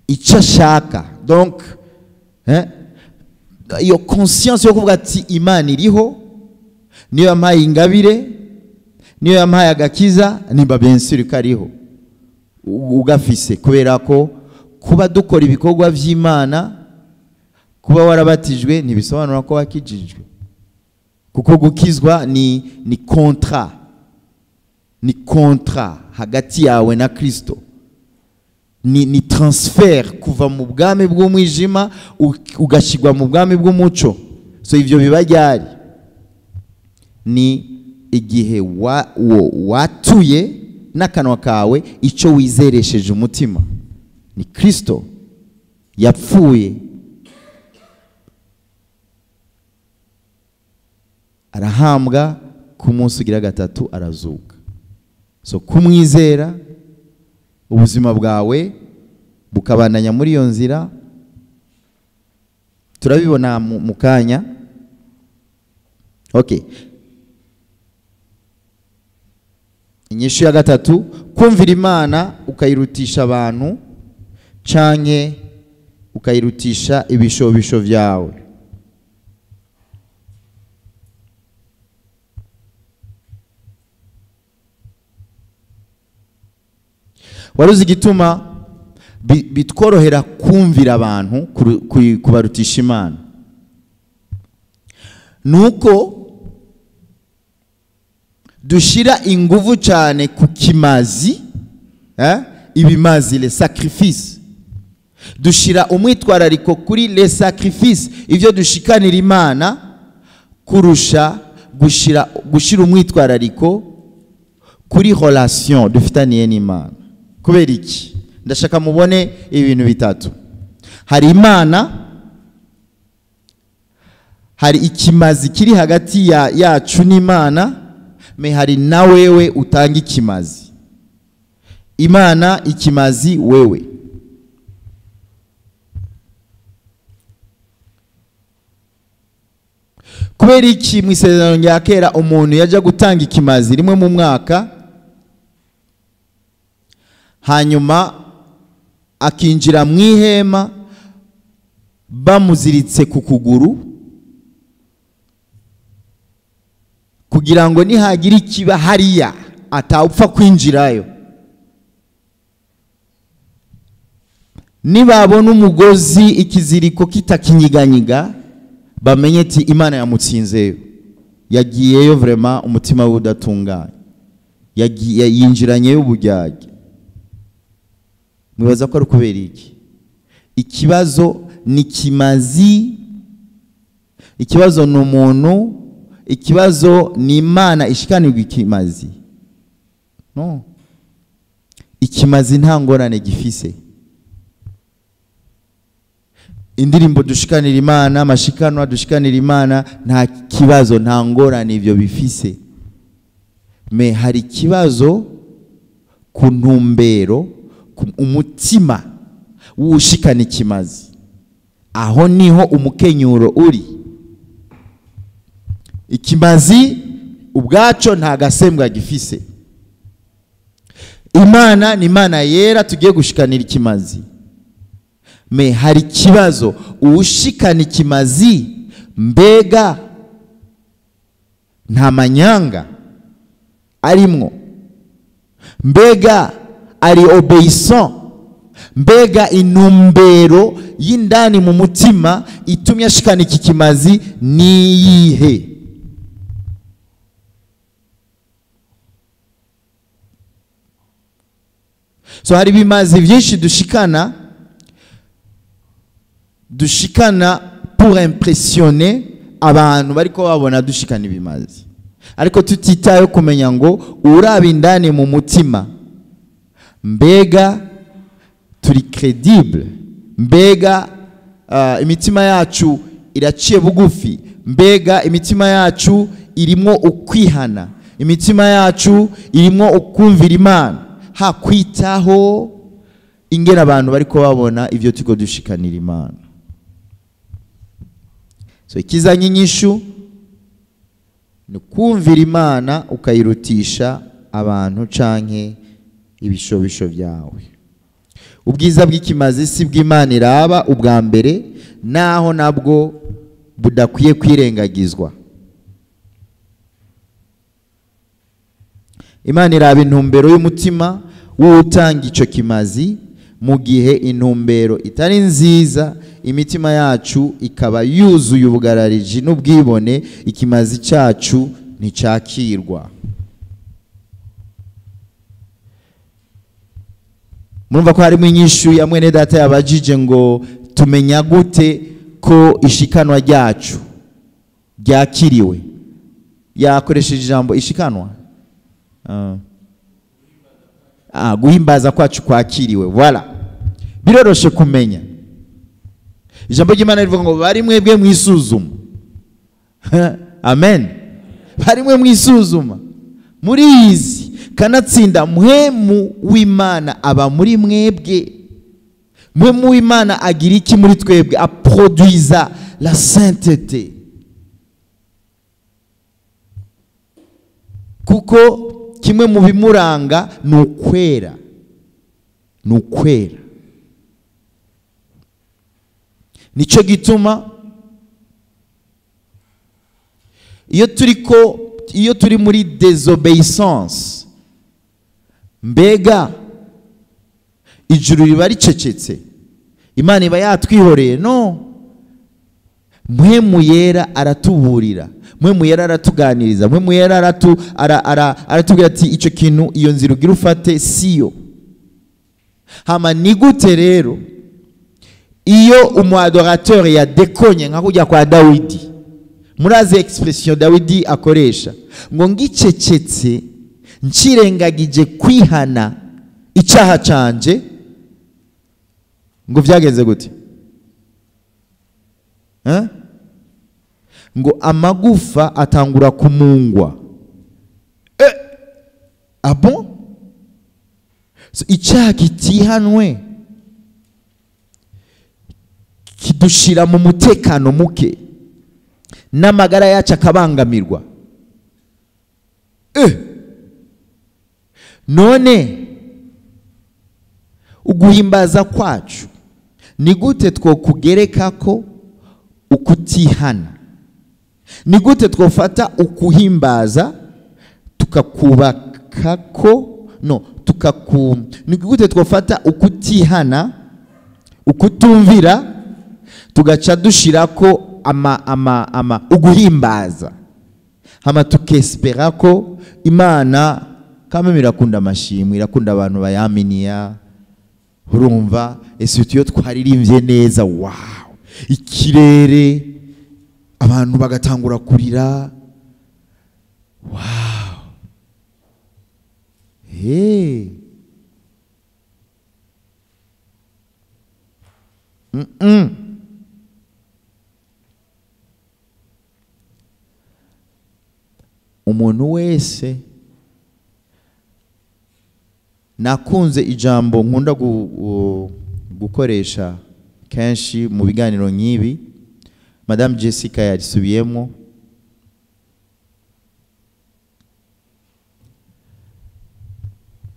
A: Icyo ashaka. Donc iyo conscience yo kuvuga ati Imana iriho, niyo yampaye ingabire, niyo yampaye agakiza, nimba bien sûr kariho ugafise, kubera ko kuba dukora ibikorwa by'Imana, kuba warabatijwe ntibisobanura ko wakijijwe, kuko gukizwa ni contrat, ni contrat hagati yawe na Kristo, ni transfert kuva mu bwami bw'umwijima ugashigwa mu bwami bw'umuco. So ivyo biba ryari? Ni igihe watuye n'akanwa kawe icyo wizeresheje umutima ni Kristo yapfuye arahambwa, ku munsi ugira gatatu arazuka. So kumwizera ubuzima bwawe bukabandanya muri iyo nzira, turabibona mu kanya. Okay. Inyishu ya gatatu, kumvira Imana ukayirutisha abantu canke ukayirutisha ibishobisho vyawe. Waruzi igituma bitworohera kumvira abantu kubarutisha Imana, nuko dushira inguvu cyane ku kimazi, ibimazi, les sacrifices. Dushira umwitwarariko kuri les sacrifices, ivyo dushikanira Imana, kurusha gushira umwitwarariko kuri relation dufitaniye n'Imana. Kubera iki? Ndashaka mubone ibintu bitatu. Hari Imana, hari ikimazi kiri hagati yacu n'Imana, me hari na wewe utanga ikimazi. Imana, ikimazi, wewe. Kubera iki mu isezerano rya kera umuntu yaja gutanga ikimazi rimwe mu mwaka, hanyuma akinjira mu ihema bamuziritse ku kuguru, kugira ngo nihagira ikiba hariya atawupfa kwinjirayo. Nibabona umugozi ikiziriko kitakinyiganyiga, bamenye ati Imana yamutsinzeyo, yagiyeyo vraiment umutima we udatunganye, yinjiranyeyo uburyarya. Mwibaza ko ari kubera iki? Ikibazo ni kimazi, ikibazo ni umuntu, ikibazo ni Imana ishikanirwa ikimazi. No, ikimazi nta ngorane gifise. Indirimbo dushikanira Imana, amashikanwa dushikanira Imana, nta kibazo, nta ngorane ivyo bifise. Me hari ikibazo ku ntumbero, umutima wushikana ikimazi. Aho niho umukenyuro uri. Ikimazi ubwaco nta gasembwa gifise. Imana ni Imana yera tugiye gushikanira ikimazi. Me hari ikibazo uwushikana ikimazi mbega nta manyanga arimwo, mbega ari obéissant, Mbega intumbero y'indani mu mutima itumye ashikana iki kimazi niyihe? So hari ibimazi byinshi dushikana pour impressionner abantu bariko babona dushikana ibimazi, ariko tutitaye kumenya ngo uraba indani mu mutima, mbega turi credible, mbega imitima yacu iraciye bugufi, mbega imitima yacu irimo ukwihana, imitima yacu irimo ukumvira Imana, hakwitaho ingera abantu bariko babona ivyo tuko dushikanira Imana. So ikizanye inyishu ni kumvira Imana ukayirutisha abantu canke ibishobisho byawe. Ubwiza bw'ikimazi si bw'Imana iraba ubwa mbere, naho nabwo budakwiye kwirengagizwa. Imana iraba intumbero y'umutima w'utanga ico kimazi. Mu gihe intumbero itari nziza, imitima yacu ikaba yuzuye ubugarariji n'ubwibone, ikimazi cyacu nticakirwa. Murumva ko harimo inyishu ya mwene data yabajije ngo tumenya gute ko ishikanwa ryacu ryakiriwe. Yakoresheje ijambo ishikanwa, guhimbaza kwacu kwakiriwe. Voilà, biroroshe kumenya. Ijambo ry'Imana rivuga ngo bari mwebwe mwisuzuma. Amen. Bari mwe mwisuzuma murizi, kanatsinda mpwemu w'Imana aba muri mwebwe. Mpwemu w'Imana agira iki muri twebwe? Aproduiza la sainteté. Kuko kimwe mu bimuranga ni ukwera, ni ukwera. Nico gituma iyo turi muri désobéissance, mbega ijuru riba ricecetse, Imana iba yatwihoreye? No, Mpwemu yera aratuburira, Mpwemu yera aratuganiriza, Mpwemu yera aratubwira ati icyo kintu, iyo nzira ugira ufate siyo. Hama ni gute rero iyo umu adorateur yadekonye nka kujya kwa Dawidi? Murazi expression Dawidi akoresha ngo ngicecetse ncirengagije kwihana icyaha canje, ngo vyagenze gute? Ngo amagufa atangura kumungwa. Ah bon? So, icyaha kitihanwe kidushira mu mutekano muke, n'amagara yacu akabangamirwa. None uguhimbaza kwacu ni gute twokugereka ko ukutihana? Ni gute twofata ukuhimbaza tukakubaka ko no tukaku, ni gute twofata ukutihana, ukutumvira, tugaca dushirako ama uguhimbaza, hama tukespera ko Imana kama irakunda amashimwe, irakunda abantu bayaminiya, urumva ese iyo twaririmbye neza, wow, ikirere abantu bagatangura kurira, wow, hey. Umuntu wese nakunze ijambo nkunda gukoresha kenshi mu biganiro nk'ibi, Madame Jessica yarisubiyemo,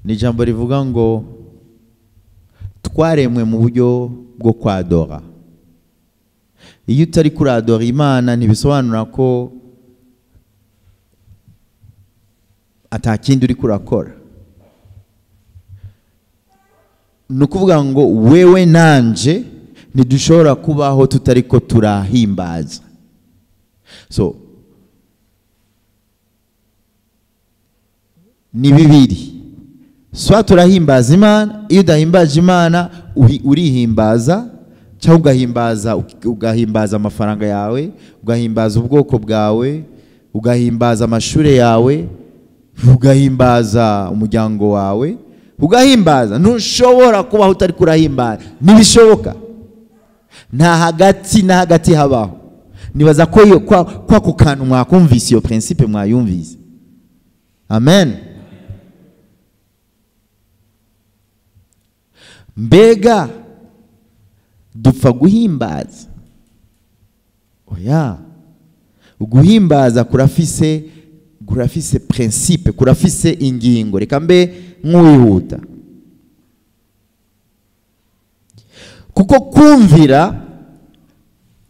A: ni ijambo rivuga ngo twaremwe mu buryo bwo kwadora. Iyo utari kuradora Imana ntibisobanura ko atakindi uri kurakora. Ni ukuvuga ngo wewe nanje ntidushobora kubaho tutariko turahimbaza. So ni bibiri, swa turahimbaza Imana. Iyo udahimbaje Imana urihimbaza, cyangwa ugahimbaza amafaranga yawe, ugahimbaza ubwoko bwawe, ugahimbaza amashure yawe, ugahimbaza umuryango wawe, ugahimbaza. Ntushobora kubaho utari kurahimbaza, ntibishoboka. Nta hagati na hagati habaho. Nibaza ko iyo kwa ku kantu mwakumvise iyo principe mwayumvise. Amen. Mbega dupfa guhimbaza? Oya, uguhimbaza kurafise principe, kurafise ingingo. Reka mbe nk'uwihuta, kuko kumvira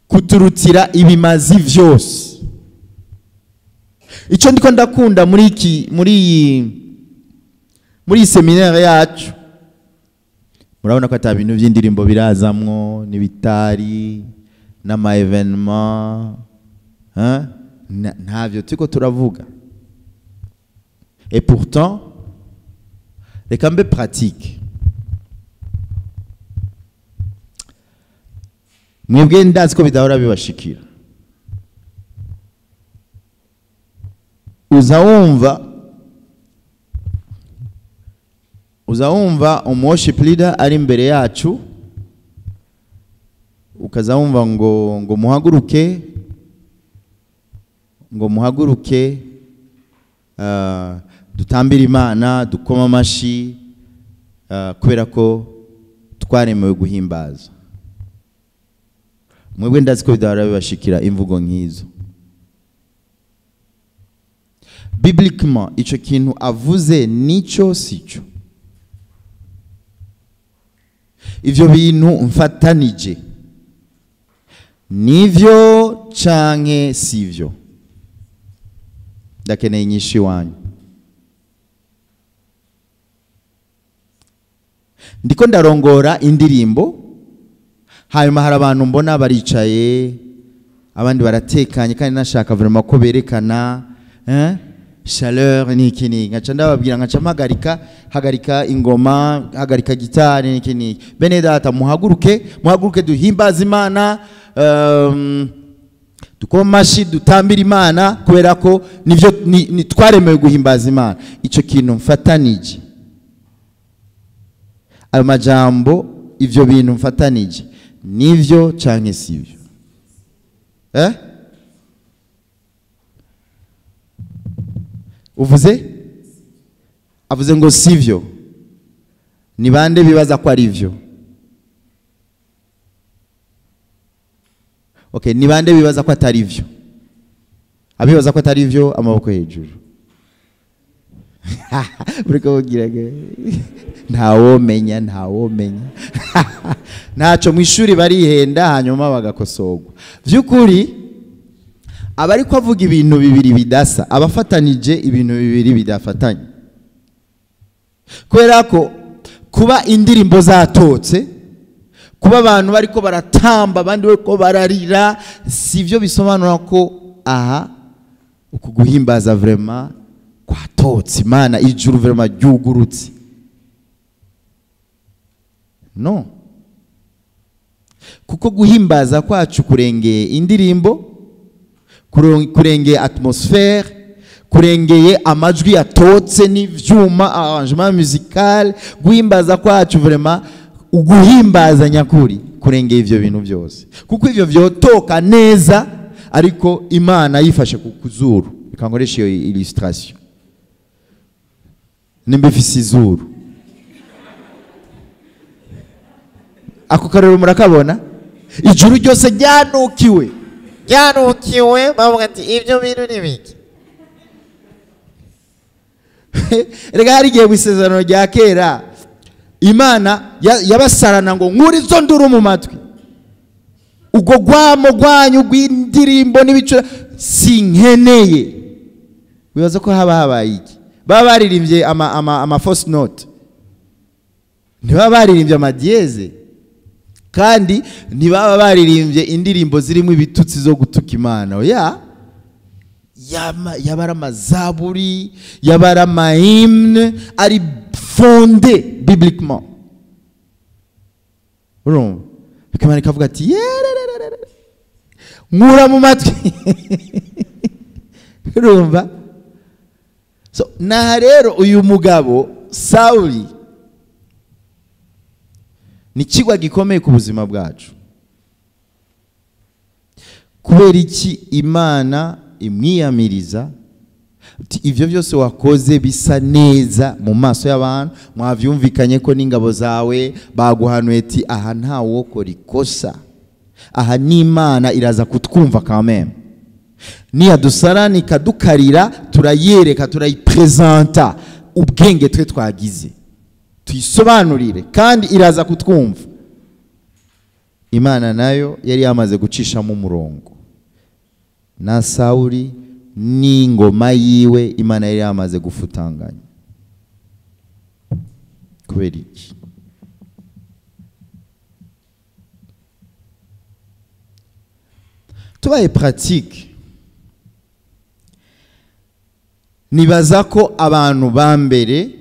A: kuturutira ibimazi vyose. Icyo ndiko ndakunda muri seminaire yacu, murabona ko ata bintu by'indirimbo birazamwo, n'ibitari n'ama evenement, ntavyo turiko turavuga. Et pourtant reka mbe pratique. Mwebwe ndazi ko bidahora bibashikira. Uza wumva umu worship leader ari imbere yacu, ukaza wumva ngo muhaguruke, ngo muhaguruke, dutambire Imana, dukoma amashi, kubera ko twaremewe guhimbaza. Mwebwe ndazi ko bidahora bibashikira imvugo nk'izo. Bibliquement ico kintu avuze nico sico? Ivyo bintu mfatanije nivyo canke sivyo? Ndakeneye inyishu wanyu. Ndiko ndarongora indirimbo, hanyuma hari abantu mbona baricaye, abandi baratekanye, kandi nashaka vraiment ko berekana chaleur niki niki. Nkaca ndababwira, nkaca mpagarika, hagarika ingoma, hagarika gitari niki niki. Bene data muhaguruke, muhaguruke duhimbaze Imana, dukoma amashi, dutambira Imana, kubera ko nivyo ni twaremewe guhimbaza Imana. Ico kintu mfatanije, ayo majambo, ivyo bintu mfatanije nivyo canke sivyo? Uvuze? Avuze ngo sivyo. Ni bande bibaza ko ari vyo? Okay, ni bande bibaza ko atari vyo? Abibaza ko atari vyo, amaboko hejuru. Uriko bugiraga ntawomenya, ntawomenya. Ntaco mu ishuri barihenda hanyuma bagakosorwa. Vyukuri abariko avuga ibintu bibiri bidasa, abafatanije ibintu bibiri bidafatanye. Kubera ko kuba indirimbo zatotse, kuba abantu bariko baratamba, abandi bariko bararira, sivyo bisobanura ko aha ukuguhimbaza vraiment kwatotse Imana, ijuru vraiment ryugurutse. No, kuko guhimbaza kwacu kurengeye indirimbo, kurengeye atmosphère, kurengeye amajwi yatotse n'ivyuma, arrangement musical. Guhimbaza kwacu vraiment, uguhimbaza nyakuri kurengeye ivyo bintu byose, kuko ivyo vyotoka neza ariko Imana yifashe ku kuzuru. Reka nkoreshe iyo illustration. Nimba ifise izuru, ako karero murakabona, ijuru ryose ryanukiwe,
B: ryanukiwe, bavuga ati ibyo bintu ni biki?
A: Rega hari igihe mu isezerano rya kera Imana yabasarana ngo nkuri izo nduru mu matwi, ubwo rwamo rwanyu rw'indirimbo n'ibicura sinkeneye. Wibaza ko haba habaye iki? Baba baririmbye ama false note. Ntibaba baririmbye amadieze, kandi ntibaba baririmbye indirimbo zirimo ibitutsi zo gutuka Imana. Oya, yaba ari amazaburi, yaba ari amahymne ari fondé bibliquement. Urumva Imana ikavuga ati yerererere, nkura mu matwi. Urumva? So naha rero uyu mugabo Sawuli ni ikigwa gikomeye ku buzima bwacu. Kubera iki Imana imwiyamiriza? Ivyo byose wakoze bisa neza mu maso y'abantu, mwavyumvikanye ko n'ingabo zawe baguhanuye ati aha nta wokora ikosa, aha n'Imana iraza kutwumva quand même, niyadusarani ikadukarira turayereka, turayipresenta ubwenge twe twagize, tuyisobanurire kandi iraza kutwumva. Imana nayo yari yamaze gucishamo umurongo, na Sawuli n'ingoma yiwe Imana yari yamaze gufutanganya. Kubera iki? Tubaye pratique, nibaza ko abantu ba mbere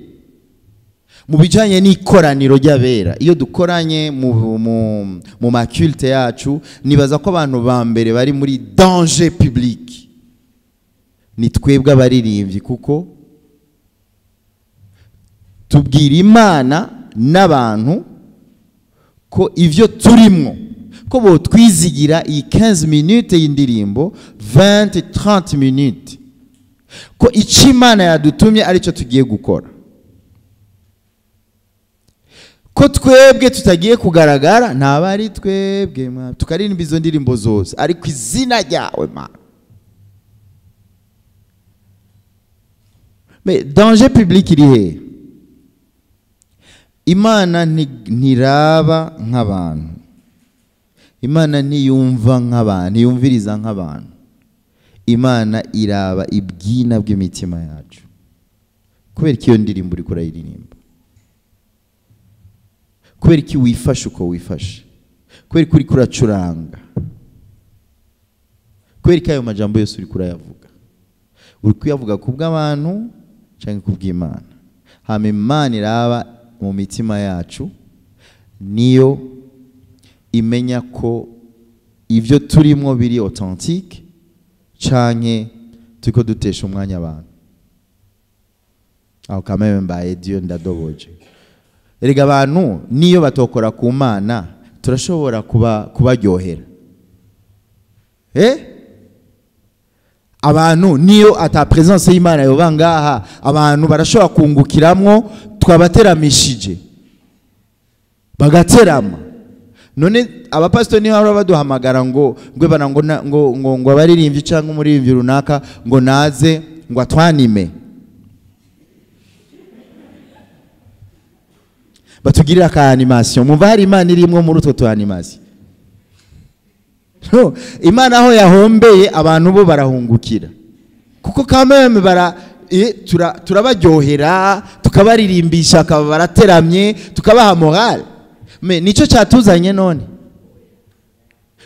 A: mu bijanye n'ikoraniro ry'abera, iyo dukoranye mu maculte yacu, nibaza ko abantu ba mbere bari muri danger public ni twebwe abaririmbyi, kuko tubwira Imana n'abantu ko ivyo turimwo, ko bo twizigira iyi 15 minutes y'indirimbo, 20 30 minutes, ko icyo Imana yadutumye aricyo tugiye gukora, ko twebwe tutagiye kugaragara, ntaba ari twebwe tukaririmba izo ndirimbo zose, ariko izina ryawe Mana. Mais danger public iri he? Imana ntiraba nk'abantu, Imana ntiyumva nk'abantu, ntiyumviriza nk'abantu. Imana iraba ibwina bw'imitima yacu. Kubera iki iyo ndirimbo uriko urayiririmba? Kubera iki wifashe uko wifashe? Kubera iki uriko uracuranga? Kubera iki ayo majambo yose uriko urayavuga? Uri kuyavuga kubw'abantu canke kubw'Imana? Hama Imana iraba mu mitima yacu, niyo imenya ko ivyo turimwo biri authentique canke turiko dutesha umwanya abantu. Aho kameme mbaye Dieu ndadoboje. Erega abantu niyo batokora ku Mana turashobora kubaryohera. Abantu niyo ata presence y'Imana yoba ngaha, abantu barashobora kungukiramwo twabateramishije bagaterama. None abapastor niho baba baduhamagara ngo ngwe bana ngo ngo ngo abaririmbyi cyangwa umuririmbyi runaka ngo naze ngo atwanime, batugirira ka animation. Mumva hari Imana irimwo muri utwo tu animation. No, Imana aho yahombeye abantu bo barahungukira, kuko kameme bara turabaryohera, tukabaririmbisha, akaba barateramye, tukabaha morale. Me nico cyatuzanye none.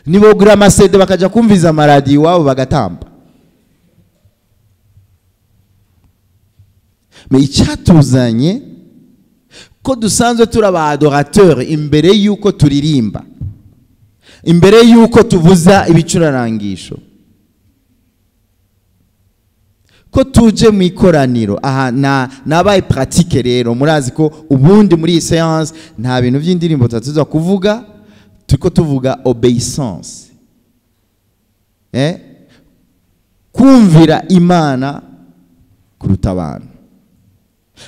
A: Nibogura amasede bakaja kumviza amaradi iwabo bagatamba. Me icyatuzanye ko dusanzwe turaba adorateur imbere yuko turirimba, imbere yuko tuvuza ibicurarangisho, ko tuje mu ikoraniro. Aha nabaye pratique rero, murazi ko ubundi muri iyi séance nta bintu by'indirimbo tatuza kuvuga, turiko tuvuga obéissance, kumvira Imana kuruta abantu.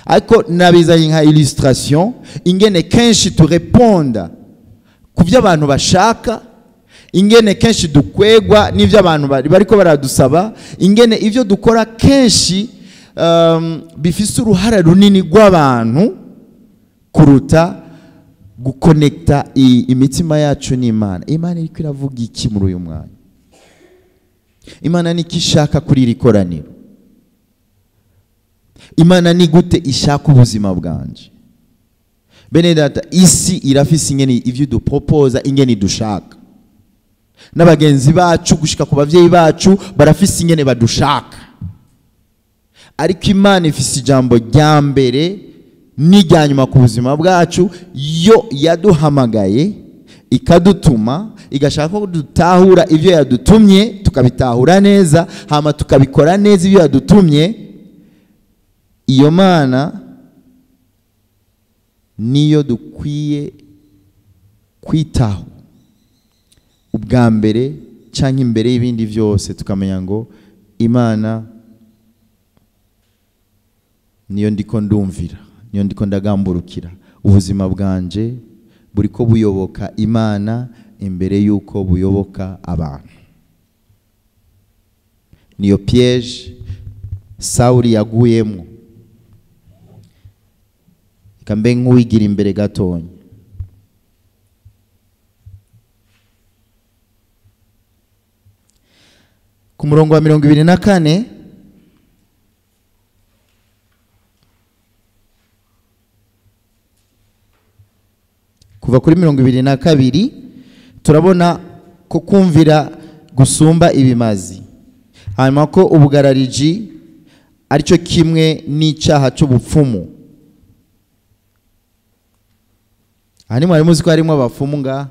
A: Ariko nabizanye nka illustration ingene kenshi tureponda ku byo abantu bashaka, ingene kenshi dukwegwa n'ivyo abantu bariko baradusaba, ingene ivyo dukora kenshi bifise uruhara runini rw'abantu kuruta gukonekta imitima yacu n'Imana. Imana iriko iravuga iki muri uyu mwanya? Imana niki ishaka kuri iri koraniro? Imana ni gute ishaka ubuzima bwanje? Bene data, isi irafise ingene ivyo duproposa, ingene dushaka. N'abagenzi bacu gushika ku bavyeyi bacu barafise ingene badushaka. Ariko Imana ifise ijambo rya mbere n'irya nyuma ku buzima bwacu, yo yaduhamagaye ikadutuma, igashaka ko dutahura ivyo yadutumye, tukabitahura neza, hama tukabikora neza ivyo yadutumye. Iyo Mana niyo dukwiye kwitaho ubwa mbere canke imbere y'ibindi vyose, tukamenya ngo Imana niyo ndiko ndumvira, niyo ndiko ndagamburukira. Ubuzima bwanje buriko buyoboka Imana imbere yuko buyoboka abantu. Niyo piège Sauli yaguyemo. Kambe nk'uwigira imbere gatonya. Ku murongo wa 24 kuva kuri 22 turabona ko kumvira gusumba ibimazi, hanyuma ko ubugarariji aricyo kimwe n'icyaha cy'ubupfumu. Aha ni mwari muzi ko harimo abapfumu nga?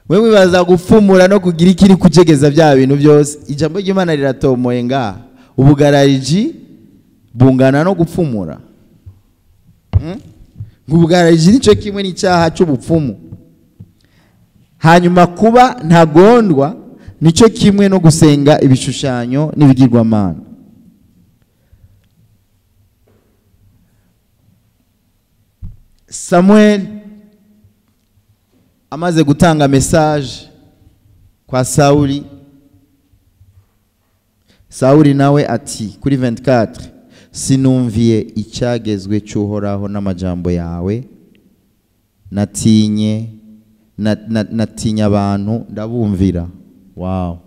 A: Wewe baza gupfumura no kugira ikiri kujegeza bya bintu byose. Ijambo ry'Imana riratomoye nga ubugarariji bungana no gupfumura. Ubugarariji nico kimwe n'icyaha cy'ubupfumu. Hanyuma kuba ntagondwa nico kimwe no gusenga ibishushanyo n'ibigirwamana. Samuel amaze gutanga message kwa Sauli, Sauli nawe ati kuri 24, sinumviye icyagezwe cy'Uhoraho n'amajambo yawe, natinye natinya abantu ndabumvira. Wow.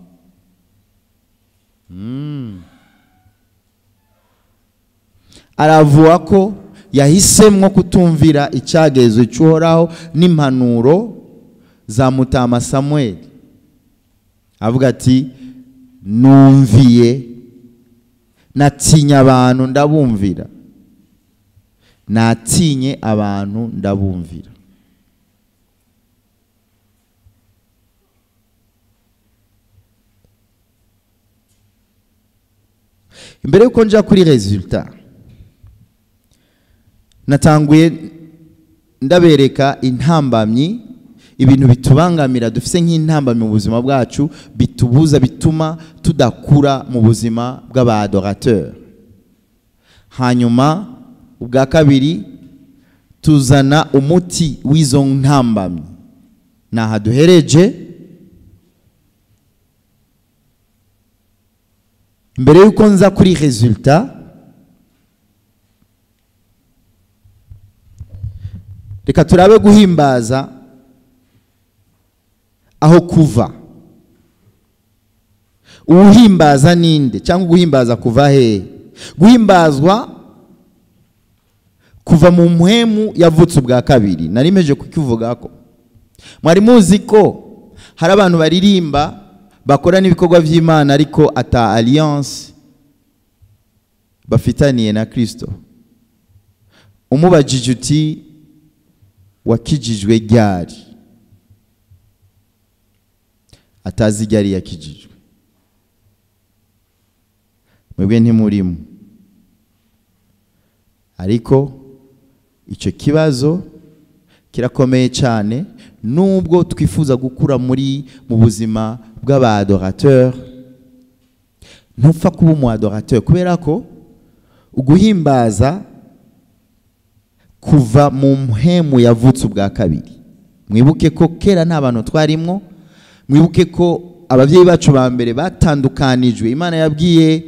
A: Aravuga ko yahisemwo kutumvira icyagezwe cy'Uhoraho n'impanuro za mutama Samuel. Avuga ati numviye, natinya abantu ndabumvira, natinye abantu ndabumvira. Imbere yuko nja kuri resultat, natanguye ndabereka intambamyi, ibintu bitubangamira dufise nk'intambamyi mu buzima bwacu, bitubuza, bituma tudakura mu buzima bw'abadorateur. Hanyuma ubwa kabiri tuzana umuti w'izo ntambamyi. Naha duhereje. Mbere yuko nza kuri resultat, reka turabe guhimbaza aho kuva. Uwuhimbaza ninde cyangwa guhimbaza kuva he? Guhimbazwa kuva mu muhemu yavutse ubwa kabiri. Narimeje kukivuga ko mwari muzi ko hari abantu baririmba bakora n'ibikorwa by'Imana ariko ata alliance bafitaniye na Kristo. Umubajije uti wakijijwe ryari? Atazi ryari yakijijwe. Mwebwe ntimurimo. Ariko icyo kibazo kirakomeye cyane, nubwo twifuza gukura muri mu buzima bw'abadorateur. Ntupfa kuba umu adorateur kubera ko uguhimbaza kuva mu mpemu yavutse ubwa kabiri. Mwibuke ko kera nta bantu twarimwo, mwibuke ko abavyeyi bacu ba mbere batandukanijwe. Imana yabwiye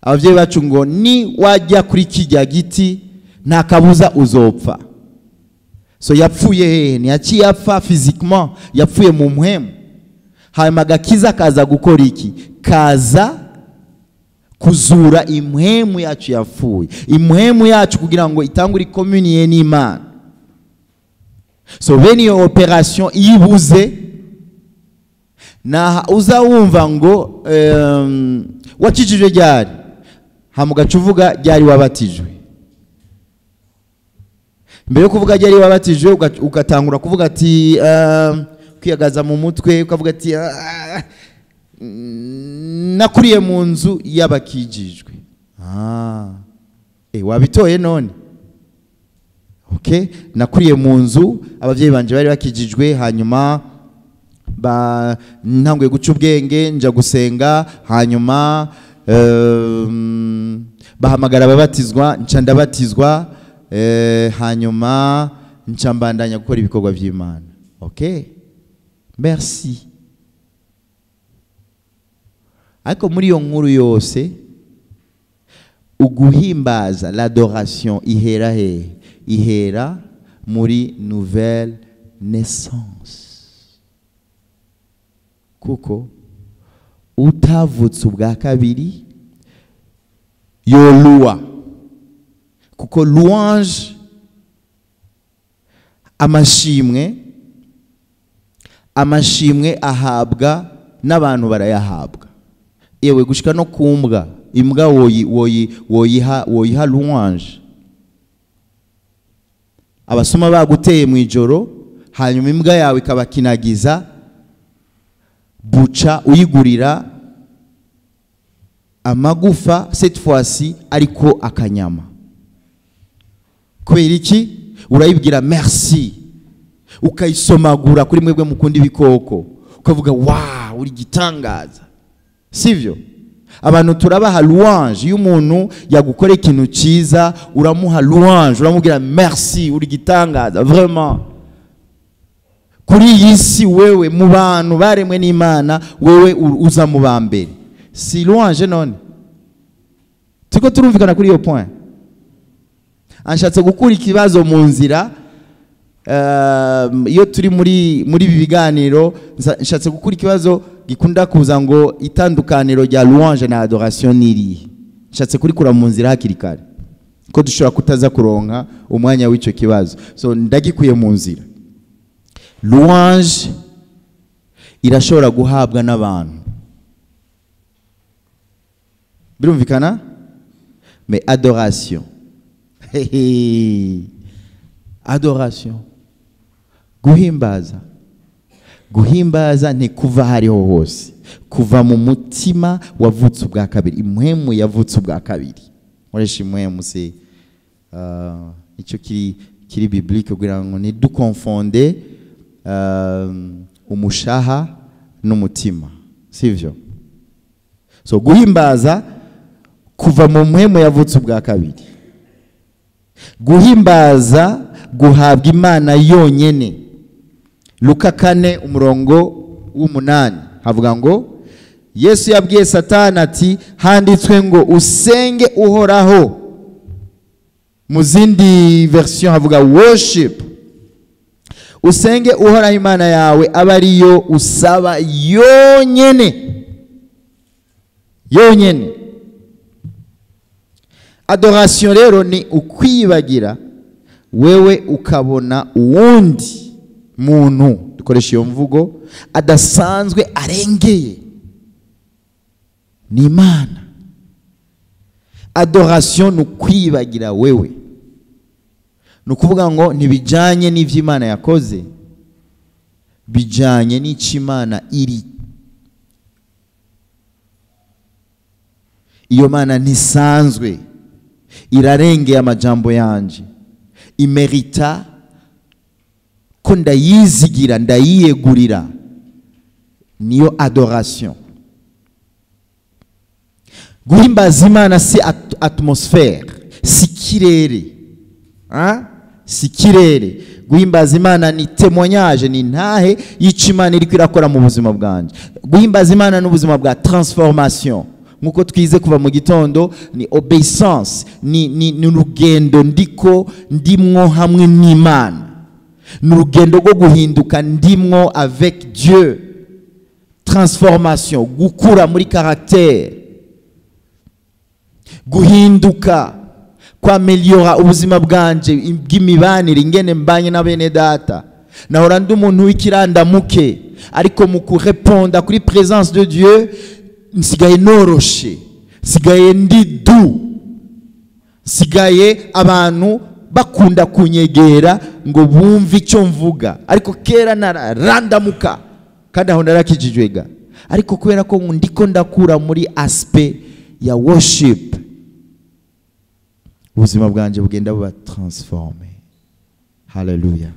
A: abavyeyi bacu ngo ni wajya kuri kijya giti nta kabuza uzopfa. So yapfuye hehe? Ntiyaciye apfa physiquement, yapfuye mu mpemu. Hanyuma agakiza kaza gukora iki? Kaza Kuzura impwemu yacu yapfuye, impwemu yacu kugira ngo itangure communier n'Imana. So bene iyo opération iyo ibuze, naha uza wumva ngo wakijijwe ryari, hama ugaca uvuga ryari wabatijwe. Mbere yo kuvuga ryari wabatijwe, ugatangura kuvuga ati kwiyagaza mu mutwe, ukavuga ati nakuriye mu nzu y'abakijijwe. Wabitoye none? Okay, nakuriye mu nzu abavyeyi banje bari bakijijwe, hanyuma ba ntanguye guca ubwenge nja gusenga, hanyuma bahamagara ababatizwa, nca ndabatizwa, hanyuma nca mbandanya gukora ibikorwa by'Imana. Okay, merci. Ariko muri iyo nkuru yose, uguhimbaza, l'adoration, ihera he? Ihera muri nouvelle naissance. Kuko utavutse ubwa kabiri yoluwa, kuko louange, amashimwe, amashimwe ahabwa n'abantu barayahabwa, yewe gushika no kumbwa. Imbwa woyiha louange. Abasoma baguteye mu ijoro, hanyuma imbwa yawe ikabakinagiza, buca uyigurira amagufa, cette fois-ci ariko akanyama. Kubera iki? Urayibwira merci, ukayisomagura. Kuri mwebwe mukunda ibikoko, ukavuga wow, uri gitangaza, sivyo? Abantu turabaha louange. Iyo umuntu yagukora ikintu cyiza, uramuha louange, uramubwira merci, uri gitangaza vraiment. Kuri iyi si, wewe mu bantu baremwe n'Imana, wewe uza mu ba mbere. Si louange none? Turiko turumvikana kuri iyo point? Anshatse gukura ikibazo mu nzira. Iyo turi muri ibi biganiro, nshatse gukura ikibazo gikunda kuza ngo itandukaniro rya louange na adoration niri. Nshatse kurikura mu nzira hakiri kare, ko dushobora kutaza kuronka umwanya w'icyo kibazo. So ndagikuye mu nzira. Louange irashobora guhabwa n'abantu, birumvikana? Mais adoration, adoration, guhimbaza, guhimbaza ntikuva hariho hose, kuva mu mutima wavutse ubwa kabiri, impwemu yavutse ubwa kabiri. Nkoresha impwemu se icyo kiri biblique, kugira ngo ntidukonfonde umushaha n'umutima, sivyo? So guhimbaza kuva mu mpwemu yavutse ubwa kabiri. Guhimbaza guhabwa Imana yonyene. Luka 4:8 havuga ngo Yesu yabwiye Satani ati handitswe ngo usenge Uhoraho. Mu zindi version havuga worship. Usenge Uhoraho Imana yawe, aba ariyo usaba yonyene, yonyene. Adoration rero ni ukwibagira wewe ukabona uwundi muntu, dukoresha iyo mvugo, adasanzwe, arengeye, ni Imana. Adoration ni ukwibagira wewe, ni ukuvuga ngo ntibijyanye n'ibyo Imana yakoze, bijyanye n'icyo Imana iri. Iyo Mana ntisanzwe, irarengeye amajambo yanje, imerita ko ndayizigira, ndayiyegurira. Niyo adoration. Guhimbaza Imana si atmosphère, si kirere, hein? Si kirere. Guhimbaza Imana ni témoignage, ni ntahe y'ico Imana iriko irakora mu buzima bwanje. Guhimbaza Imana n'ubuzima bwa transformation, nkuko twize kuva mu gitondo, ni obéissance, ni urugendo ndiko ndimwo hamwe n'Imana, ni urugendo rwo guhinduka ndimwo avec Dieu. Transformation, gukura muri caractère. Guhinduka, kwameliora ubuzima bwanje bw'imibanire, ingene mbanye na bene data. Nahora ndi umuntu w'ikirandamuke, ariko mu kureponda kuri présence de Dieu nsigaye noroshe, nsigaye ndi du, nsigaye abantu bakunda kunyegera ngo bumve icyo mvuga. Ariko kera nararandamuka kandi aho narakijijwe ga, ariko kubera ko ndiko ndakura muri aspect ya worship, ubuzima bwanje bugenda buba transformé. Haleluya.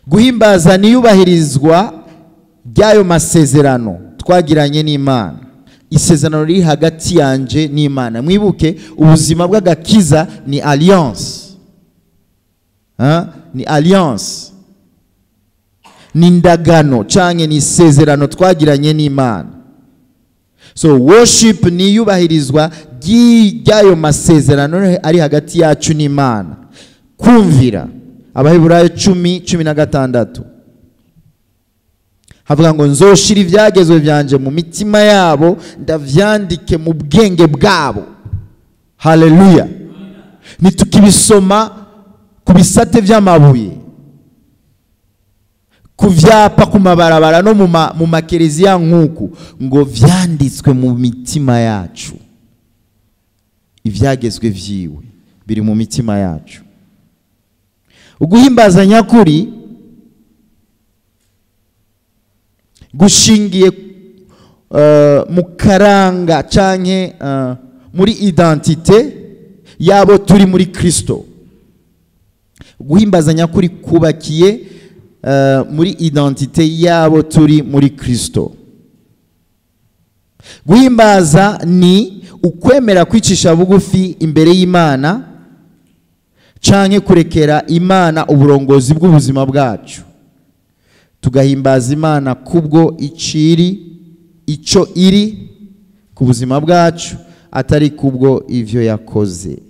A: Guhimbaza niyubahirizwa ry'ayo masezerano twagiranye n'Imana, isezerano riri hagati yanje n'Imana. Mwibuke ubuzima bw'agakiza ni alliance, ni alliance, ni ndagano canke ni isezerano twagiranye n'Imana. So worship ni yubahirizwa ry'ayo masezerano ari hagati yacu n'Imana. Kumvira Abaheburayo 10:16 havuga ngo nzoshira ibyagezwe byanje mu mitima yabo, ndavyandike mu bwenge bwabo. Haleluya. Nitukibisoma ku bisate by'amabuye, ku vyapa, ku mabarabara no mu makereziya nkuku, ngo vyanditswe mu mitima yacu. Ivyagezwe vyiwe biri mu mitima yacu. Uguhimbaza nyakuri gushingiye mu karanga canke muri identité yabo turi muri Kristo. Guhimbaza nyakuri kubakiye muri identité yabo turi muri Kristo. Guhimbaza ni ukwemera kwicisha bugufi imbere y'Imana canke kurekera Imana uburongozi bw'ubuzima bwacu. Tugahimbaza Imana kubwo iciri ico iri ku buzima bwacu, atari kubwo ivyo yakoze.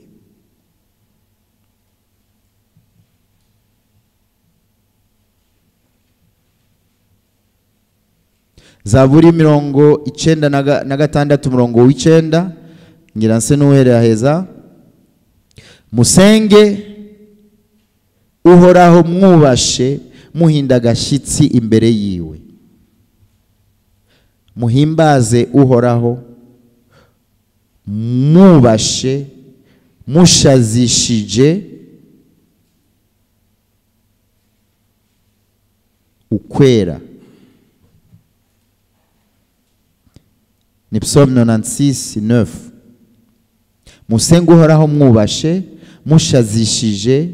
A: Zaburi 96 murongo w'icenda, ngira nse n'uherera heza. Musenge Uhoraho mwubashe, muhinda agashitsi imbere yiwe. Muhimbaze Uhoraho mwubashe, mushazishije ukwera. Ni Psalm 96:9. Musenge Uhoraho mwubashe, mushazishije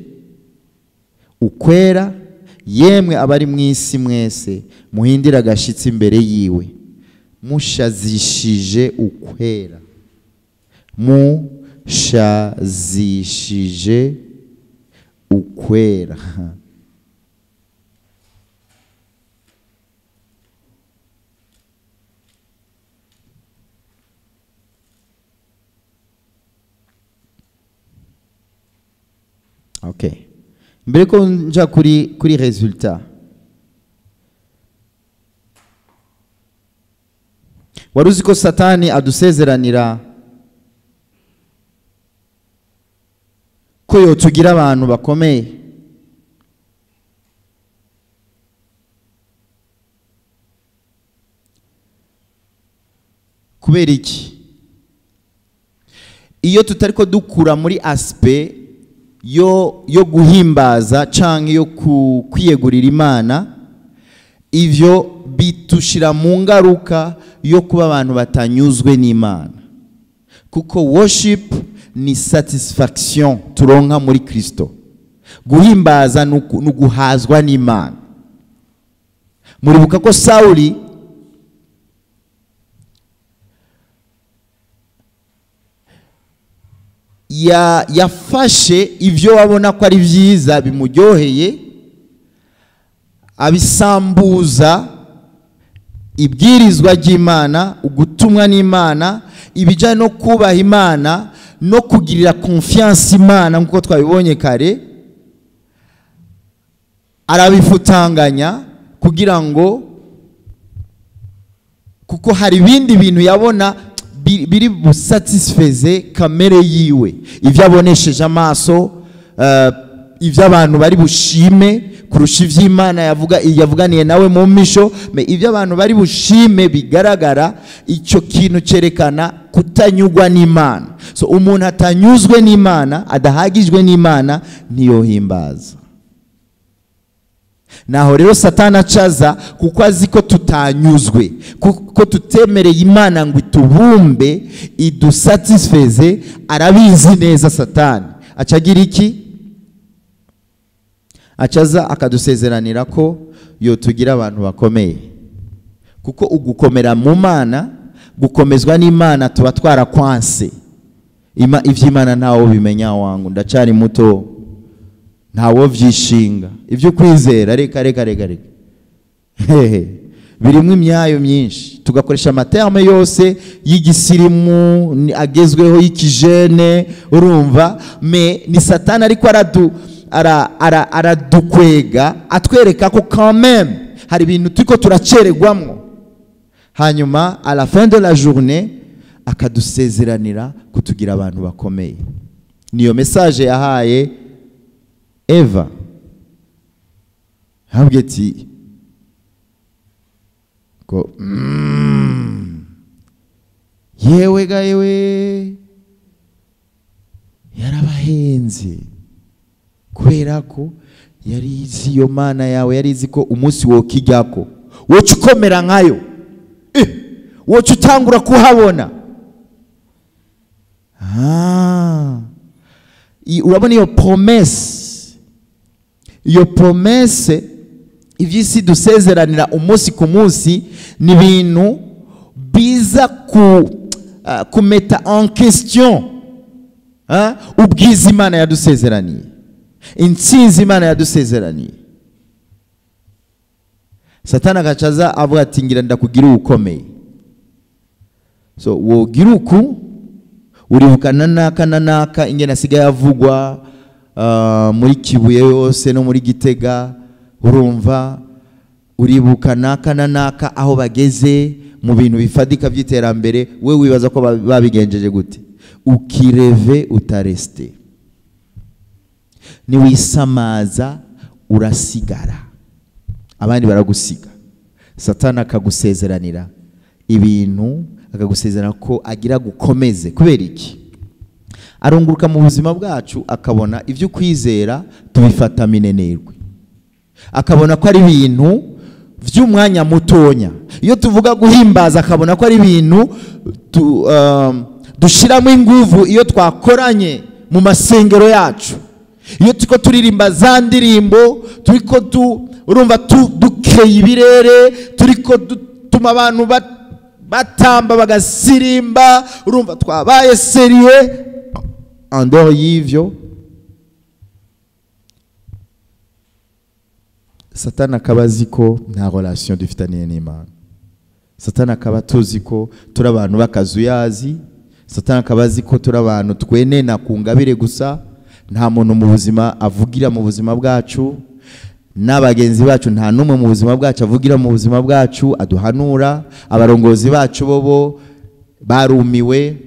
A: ukwera, yemwe abari mwisi mwese muhindira agashitsi imbere yiwe. Mushazishije ukwera, mushazishije ukwera. Okay. Mbere ko nja kuri resultat, waruzi ko Satani adusezeranira ko yotugira abantu bakomeye. Kubera iki? Iyo tutariko dukura muri aspect yo guhimbaza canke yo kwiyegurira Imana, ivyo bitushira mu ngaruka yo kuba abantu batanyuzwe n'Imana. Kuko worship ni satisfaction turonka muri Kristo. Guhimbaza nuguhazwa n'Imana. Muribuka ko Sauli yafashe ivyo wabona ko ari vyiza bimuryoheye, abisambuza ibwirizwa ry'Imana, ugutumwa n'Imana, ibijanye no kubaha Imana no kugirira confiance Imana nkuko twabibonye kare, arabifutanganya kugira ngo Kuko hari ibindi bintu yabona biri busatisfeze kamere yiwe, ivyo abonesheje amaso, ivyo abantu bari bushime kurusha ivy'Imana yavuganiye nawe mu misho. Mais ivyo abantu bari bushime bigaragara, ico kintu cerekana kutanyugwa n'Imana. So umuntu atanyuzwe n'Imana, adahagijwe n'Imana, ntiyohimbaza. Naho rero Satani acaza, kuko azi ko tutanyuzwe, kuko tutemereye Imana ngo itubumbe idusatisfeze. Arabizi neza Satani. Acagira iki? Acaza akadusezeranira ko yotugira abantu bakomeye, kuko ugukomera mu Mana, gukomezwa n'Imana, tuba twarakwanse. Ivy'Imana ntawo bimenya wangu, ndacari muto, ntawo vyishinga. Ibyo kwizera reka reka reka reka, hehe, birimo imyayo myinshi, tugakoresha ama termes yose y'igisirimu agezweho y'ikijene, urumva. Mais ni Satani ariko aradukwega, atwereka ko quand même hari ibintu turiko turacererwamwo. Hanyuma à la fin de la journée akadusezeranira kutugira abantu bakomeye. Niyo message yahaye Eva. Yabwiye ati ko yewe ga yewe, yarabahenze, kubera ko yari izi iyo Mana yawe, yari izi ko umunsi wokijyako woca ukomera nkayo, woca utangura kuhabona. Urabona iyo promesse, iyo promesse, ivy'isi dusezeranira umunsi ku munsi, ni ibintu biza kumeta en question, hein, ubwiza Imana yadusezeraniye, intsinzi Imana yadusezeraniye. Satani agacaza avuga ati: "Ngira ndakugira ukomeye." So wogira uku, uribuka na naka na naka ingene asigaye avugwa muri Kibuye yose no muri Gitega, urumva, uribuka naka na naka aho bageze mu bintu bifadika by'iterambere, we wibaza ko babigenjeje gute? Ukireve utareste, niwisamaza urasigara, abandi baragusiga. Satani akagusezeranira ibintu, akagusezerana ko agira gukomeze. Kubera iki? Arunguruka mu buzima bwacu, akabona ibyo kwizera tubifata minenerwe, akabona ko ari ibintu by'umwanya mutonya. Iyo tuvuga guhimbaza, akabona ko ari ibintu dushiramo inguvu iyo twakoranye mu masengero yacu, iyo turiko turirimba za ndirimbo, turiko urumva dukeye ibirere, turiko dutuma abantu batamba bagasirimba, urumva twabaye sérieux. En dehors y'ivyo, Satani akaba azi ko nta relation dufitaniye n'Imana. Satani akaba tuzi ko turi abantu b'akazuyazi. Satani akaba azi ko turi abantu twenena ku ngabire gusa, nta muntu mu buzima avugira mu buzima bwacu, n'abagenzi bacu nta n'umwe mu buzima bwacu avugira mu buzima bwacu aduhanura, abarongozi bacu bobo barumiwe.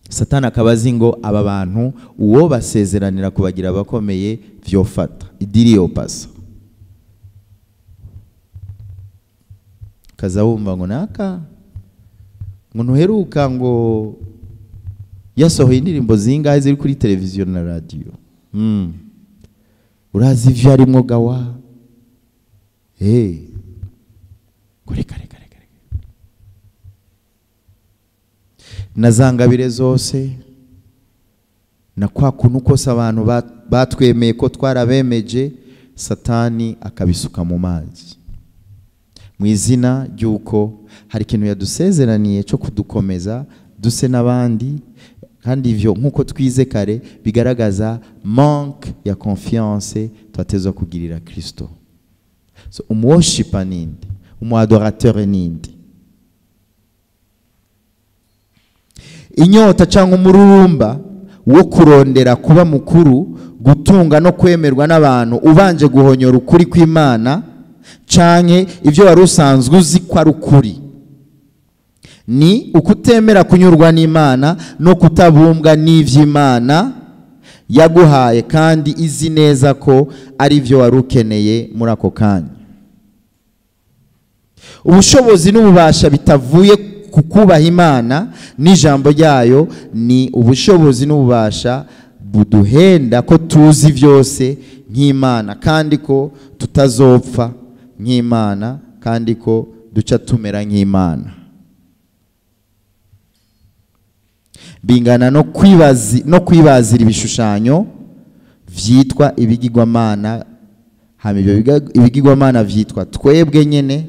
A: Satani akaba azi ngo aba bantu uwo basezeranira kubagira abakomeye vyofata idiri yopasa. Kaza wumva ngo naka ngo ntuheruka ngo yasohoye indirimbo zingahe ziri kuri televiziyo na radio, urazi ivyo arimwo gawa, ngo reka reka reka reka, na za ngabire zose na kwa kuntu kose abantu batwemeye ko twarabemeje, Satani akabisuka mu mazi mu izina ry'uko hari ikintu yadusezeraniye cyo kudukomeza duse n'abandi. Kandi ivyo, nk'uko twize kare, bigaragaza manque ya confiance twatezwa kugirira Kristo. So umuworshiper ninde? Umuadorateur ninde? Inyota cyangwa umururumba wo kurondera kuba mukuru, gutunga no kwemerwa n'abantu, ubanje guhonyora ukuri kw'Imana canke ivyo wari usanzwe uzi ko ari ukuri. Ni ukutemera kunyurwa n'Imana no kutabumbwa n'ivy'Imana yaguhaye kandi izi neza ko ari byo wari ukeneye muri ako kanya. Ubushobozi n'ububasha bitavuye ku kubaha Imana n'ijambo ryayo ni ubushobozi n'ububasha buduhenda ko tuzi byose nk'Imana, kandi ko tutazopfa nk'Imana, kandi ko duca tumera nk'Imana. Bingana no kwibazira ibishushanyo vyitwa ibigirwamana, hama ibyo ibigirwamana vyitwa twebwe nyene.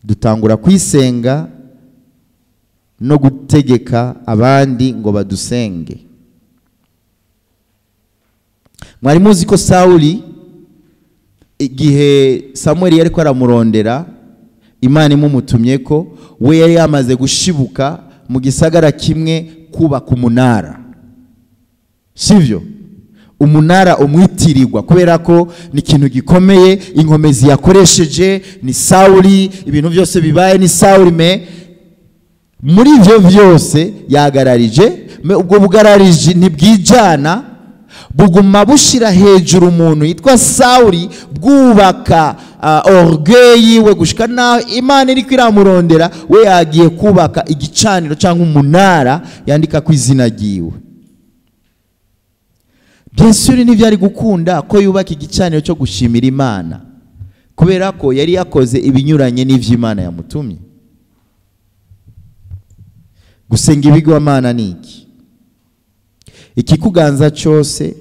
A: Dutangura kwisenga no gutegeka abandi ngo badusenge. Mwari muzi ko Sauli igihe Samuel yariko aramurondera, Imana imumutumye ko we yari yamaze gushibuka mu gisagara kimwe kubaka umunara, sivyo? Umunara umwitirirwa kubera ko ni ikintu gikomeye, inkomezi yakoresheje ni Sauli, ibintu byose bibaye ni Sauli. Me muri ivyo byose yagararije, me ubwo bugararije ntibwijana, buguma bushira hejuru umuntu yitwa Sauli, bwubaka orgueil yiwe gushika naho Imana iriko iramurondera, we yagiye kubaka igicaniro cyangwa umunara yandika ku izina ryiwe. Bien sûr ntivyari gukunda ko yubaka igicaniro cyo gushimira Imana, kubera ko yari yakoze ibinyuranye n'ivy'Imana yamutumye. Gusenga ibigwamana ni iki? Ikikuganza cyose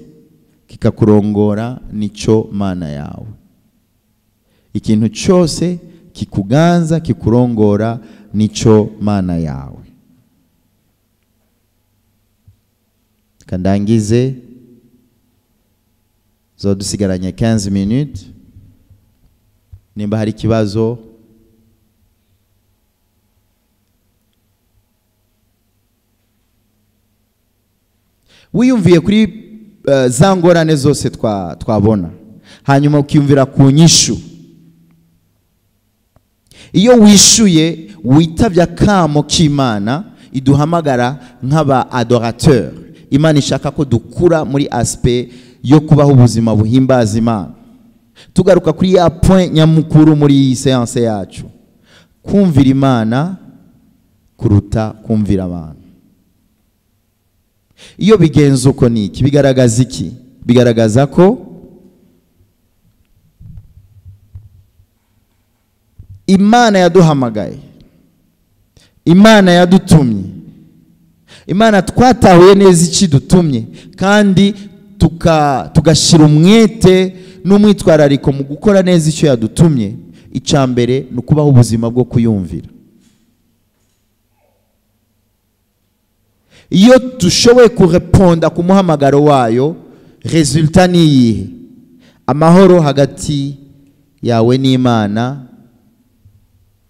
A: kikakurongora nico mana yawe. Ikintu cyose kikuganza kikurongora nico mana yawe. Kandangize, zo dusigaranye 15 minutes. Nimba hari ikibazo wiyumviye kuri za ngorane zose twabona, hanyuma ukiyumvira ku nyishu. Iyo wishuye witavye akamo k'Imana iduhamagara nk'aba adorateur, Imana ishaka ko dukura muri aspect yo kubaho ubuzima buhimbaza Imana. Tugaruka kuri ya point nyamukuru muri iyi séance yacu, kumvira Imana kuruta kumvira abantu. Iyo bigenze uko ni iki? Bigaragaza iki? Bigaragaza ko Imana yaduhamagaye, Imana yadutumye, Imana twatahuye neza ikidutumye, kandi tugashira umwete n'umwitwarariko mu gukora neza icyo yadutumye. Icya mbere ni ukubaho ubuzima bwo kuyumvira. Iyo dushoboye kureponda ku muhamagaro wayo, resultat ni iyihe? Amahoro hagati yawe n'Imana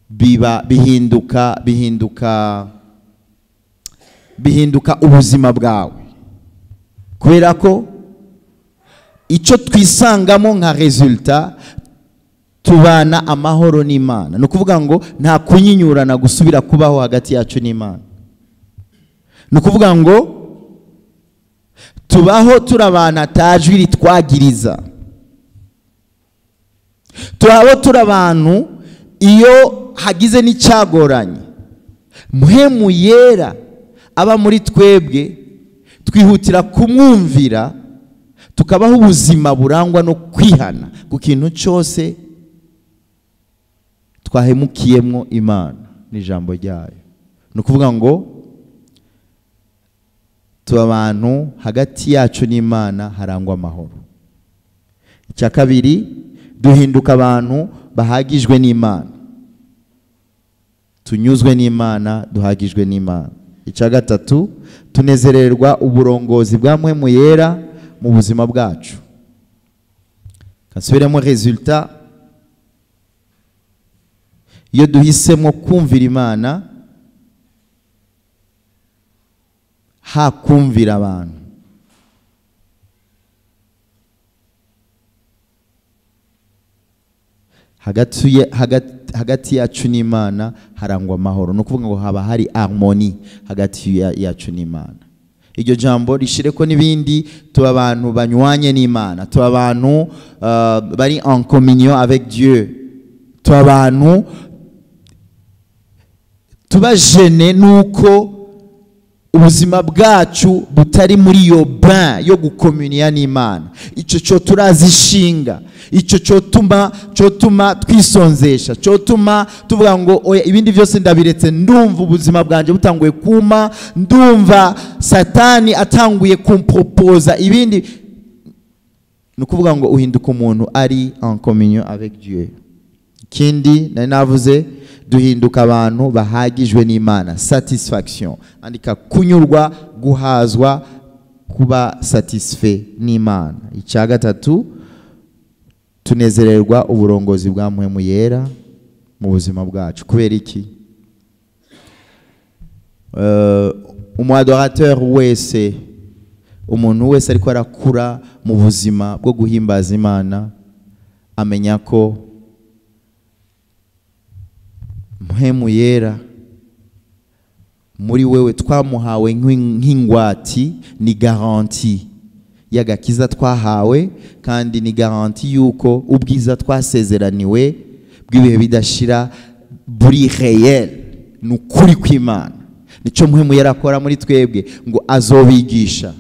A: biba bihinduka bihinduka bihinduka ubuzima bwawe, kubera ko icyo twisangamo nka resultat tubana amahoro n'Imana. Ni ukuvuga ngo nta kunyinyurana gusubira kubaho hagati yacu n'Imana. Ni ukuvuga ngo tubaho turabana atajwi ritwagiriza, tubaho turabantu iyo hagize n'icyagoranye Muhemu yera aba muri twebwe, twihutira kumwumvira, tukabaho ubuzima burangwa no kwihana ku kintu cyose twahemukiyemo Imana n'ijambo ryayo. Ni ukuvuga ngo tuba abantu hagati yacu n'Imana harangwa amahoro. Icya kabiri, duhinduka abantu bahagijwe n'Imana, tunyuzwe n'Imana, duhagijwe n'Imana. Icya gatatu, tunezererwa uburongozi bwa Mpwemu yera mu buzima bwacu. Kasubiremo resultat, iyo duhisemo kumvira Imana hakumvira abantu, Hagati yacu n'Imana harangwa amahoro. Ni ukuvuga ngo haba hari harmonie hagati yacu n'Imana. Iryo jambo rishireko n'ibindi, tuba abantu banywanye n'Imana, tuba abantu bari en communion avec Dieu, tuba abantu tuba gênés nuko ubuzima bwacu butari muri iyo bain yo gukomuniya n'Imana. Icyo cyo turazishinga, icyo cyotuma twisonzesha, cyotuma tuvuga ngo oya, ibindi byose ndabiretse, ndumva ubuzima bwanjye butanguye kuma, ndumva Satani atanguye kumpropoza ibindi. Ni ukuvuga ngo uhinduka umuntu ari en communion avec Dieu. Ikindi nari navuze, duhinduka abantu bahagijwe n'Imana, satisfaction. Andika kunyurwa, guhazwa, kuba satisfait n'Imana. Icya gatatu, tunezererwa uburongozi bwa Mpwemu Yera mu buzima bwacu. Kubera iki? Umu adorateur wese, umuntu wese ariko arakura mu buzima bwo guhimbaza Imana, amenya ko Mpwemu Yera muri wewe twamuhawe nk'ingwati, ni garantie y'agakiza twahawe, kandi ni garantie y'uko ubwiza twasezeraniwe bw'ibihe bidashira buri réel. Ni ukuri kw'Imana. Nicyo Mpwemu Yera akora muri twebwe, ngo azobigisha,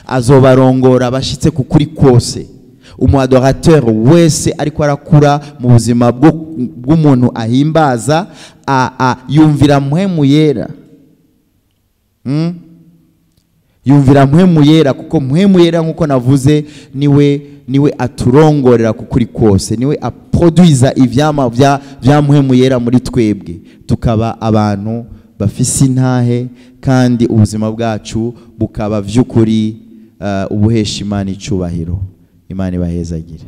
A: azobarongora bashitse ku kuri kose. Umu adorateur wese ariko arakura mu buzima bw'umuntu ahimbaza, yumvira Mpwemu Yera. Yumvira Mpwemu Yera, kuko Mpwemu Yera, nk'uko navuze, niwe aturongorera ku kuri kose, niwe aproduiza ivyama vya Mpwemu Yera muri twebwe, tukaba abantu bafise intahe, kandi ubuzima bwacu bukaba vy'ukuri ubuhesha Imana icubahiro. Imana ibahezagire.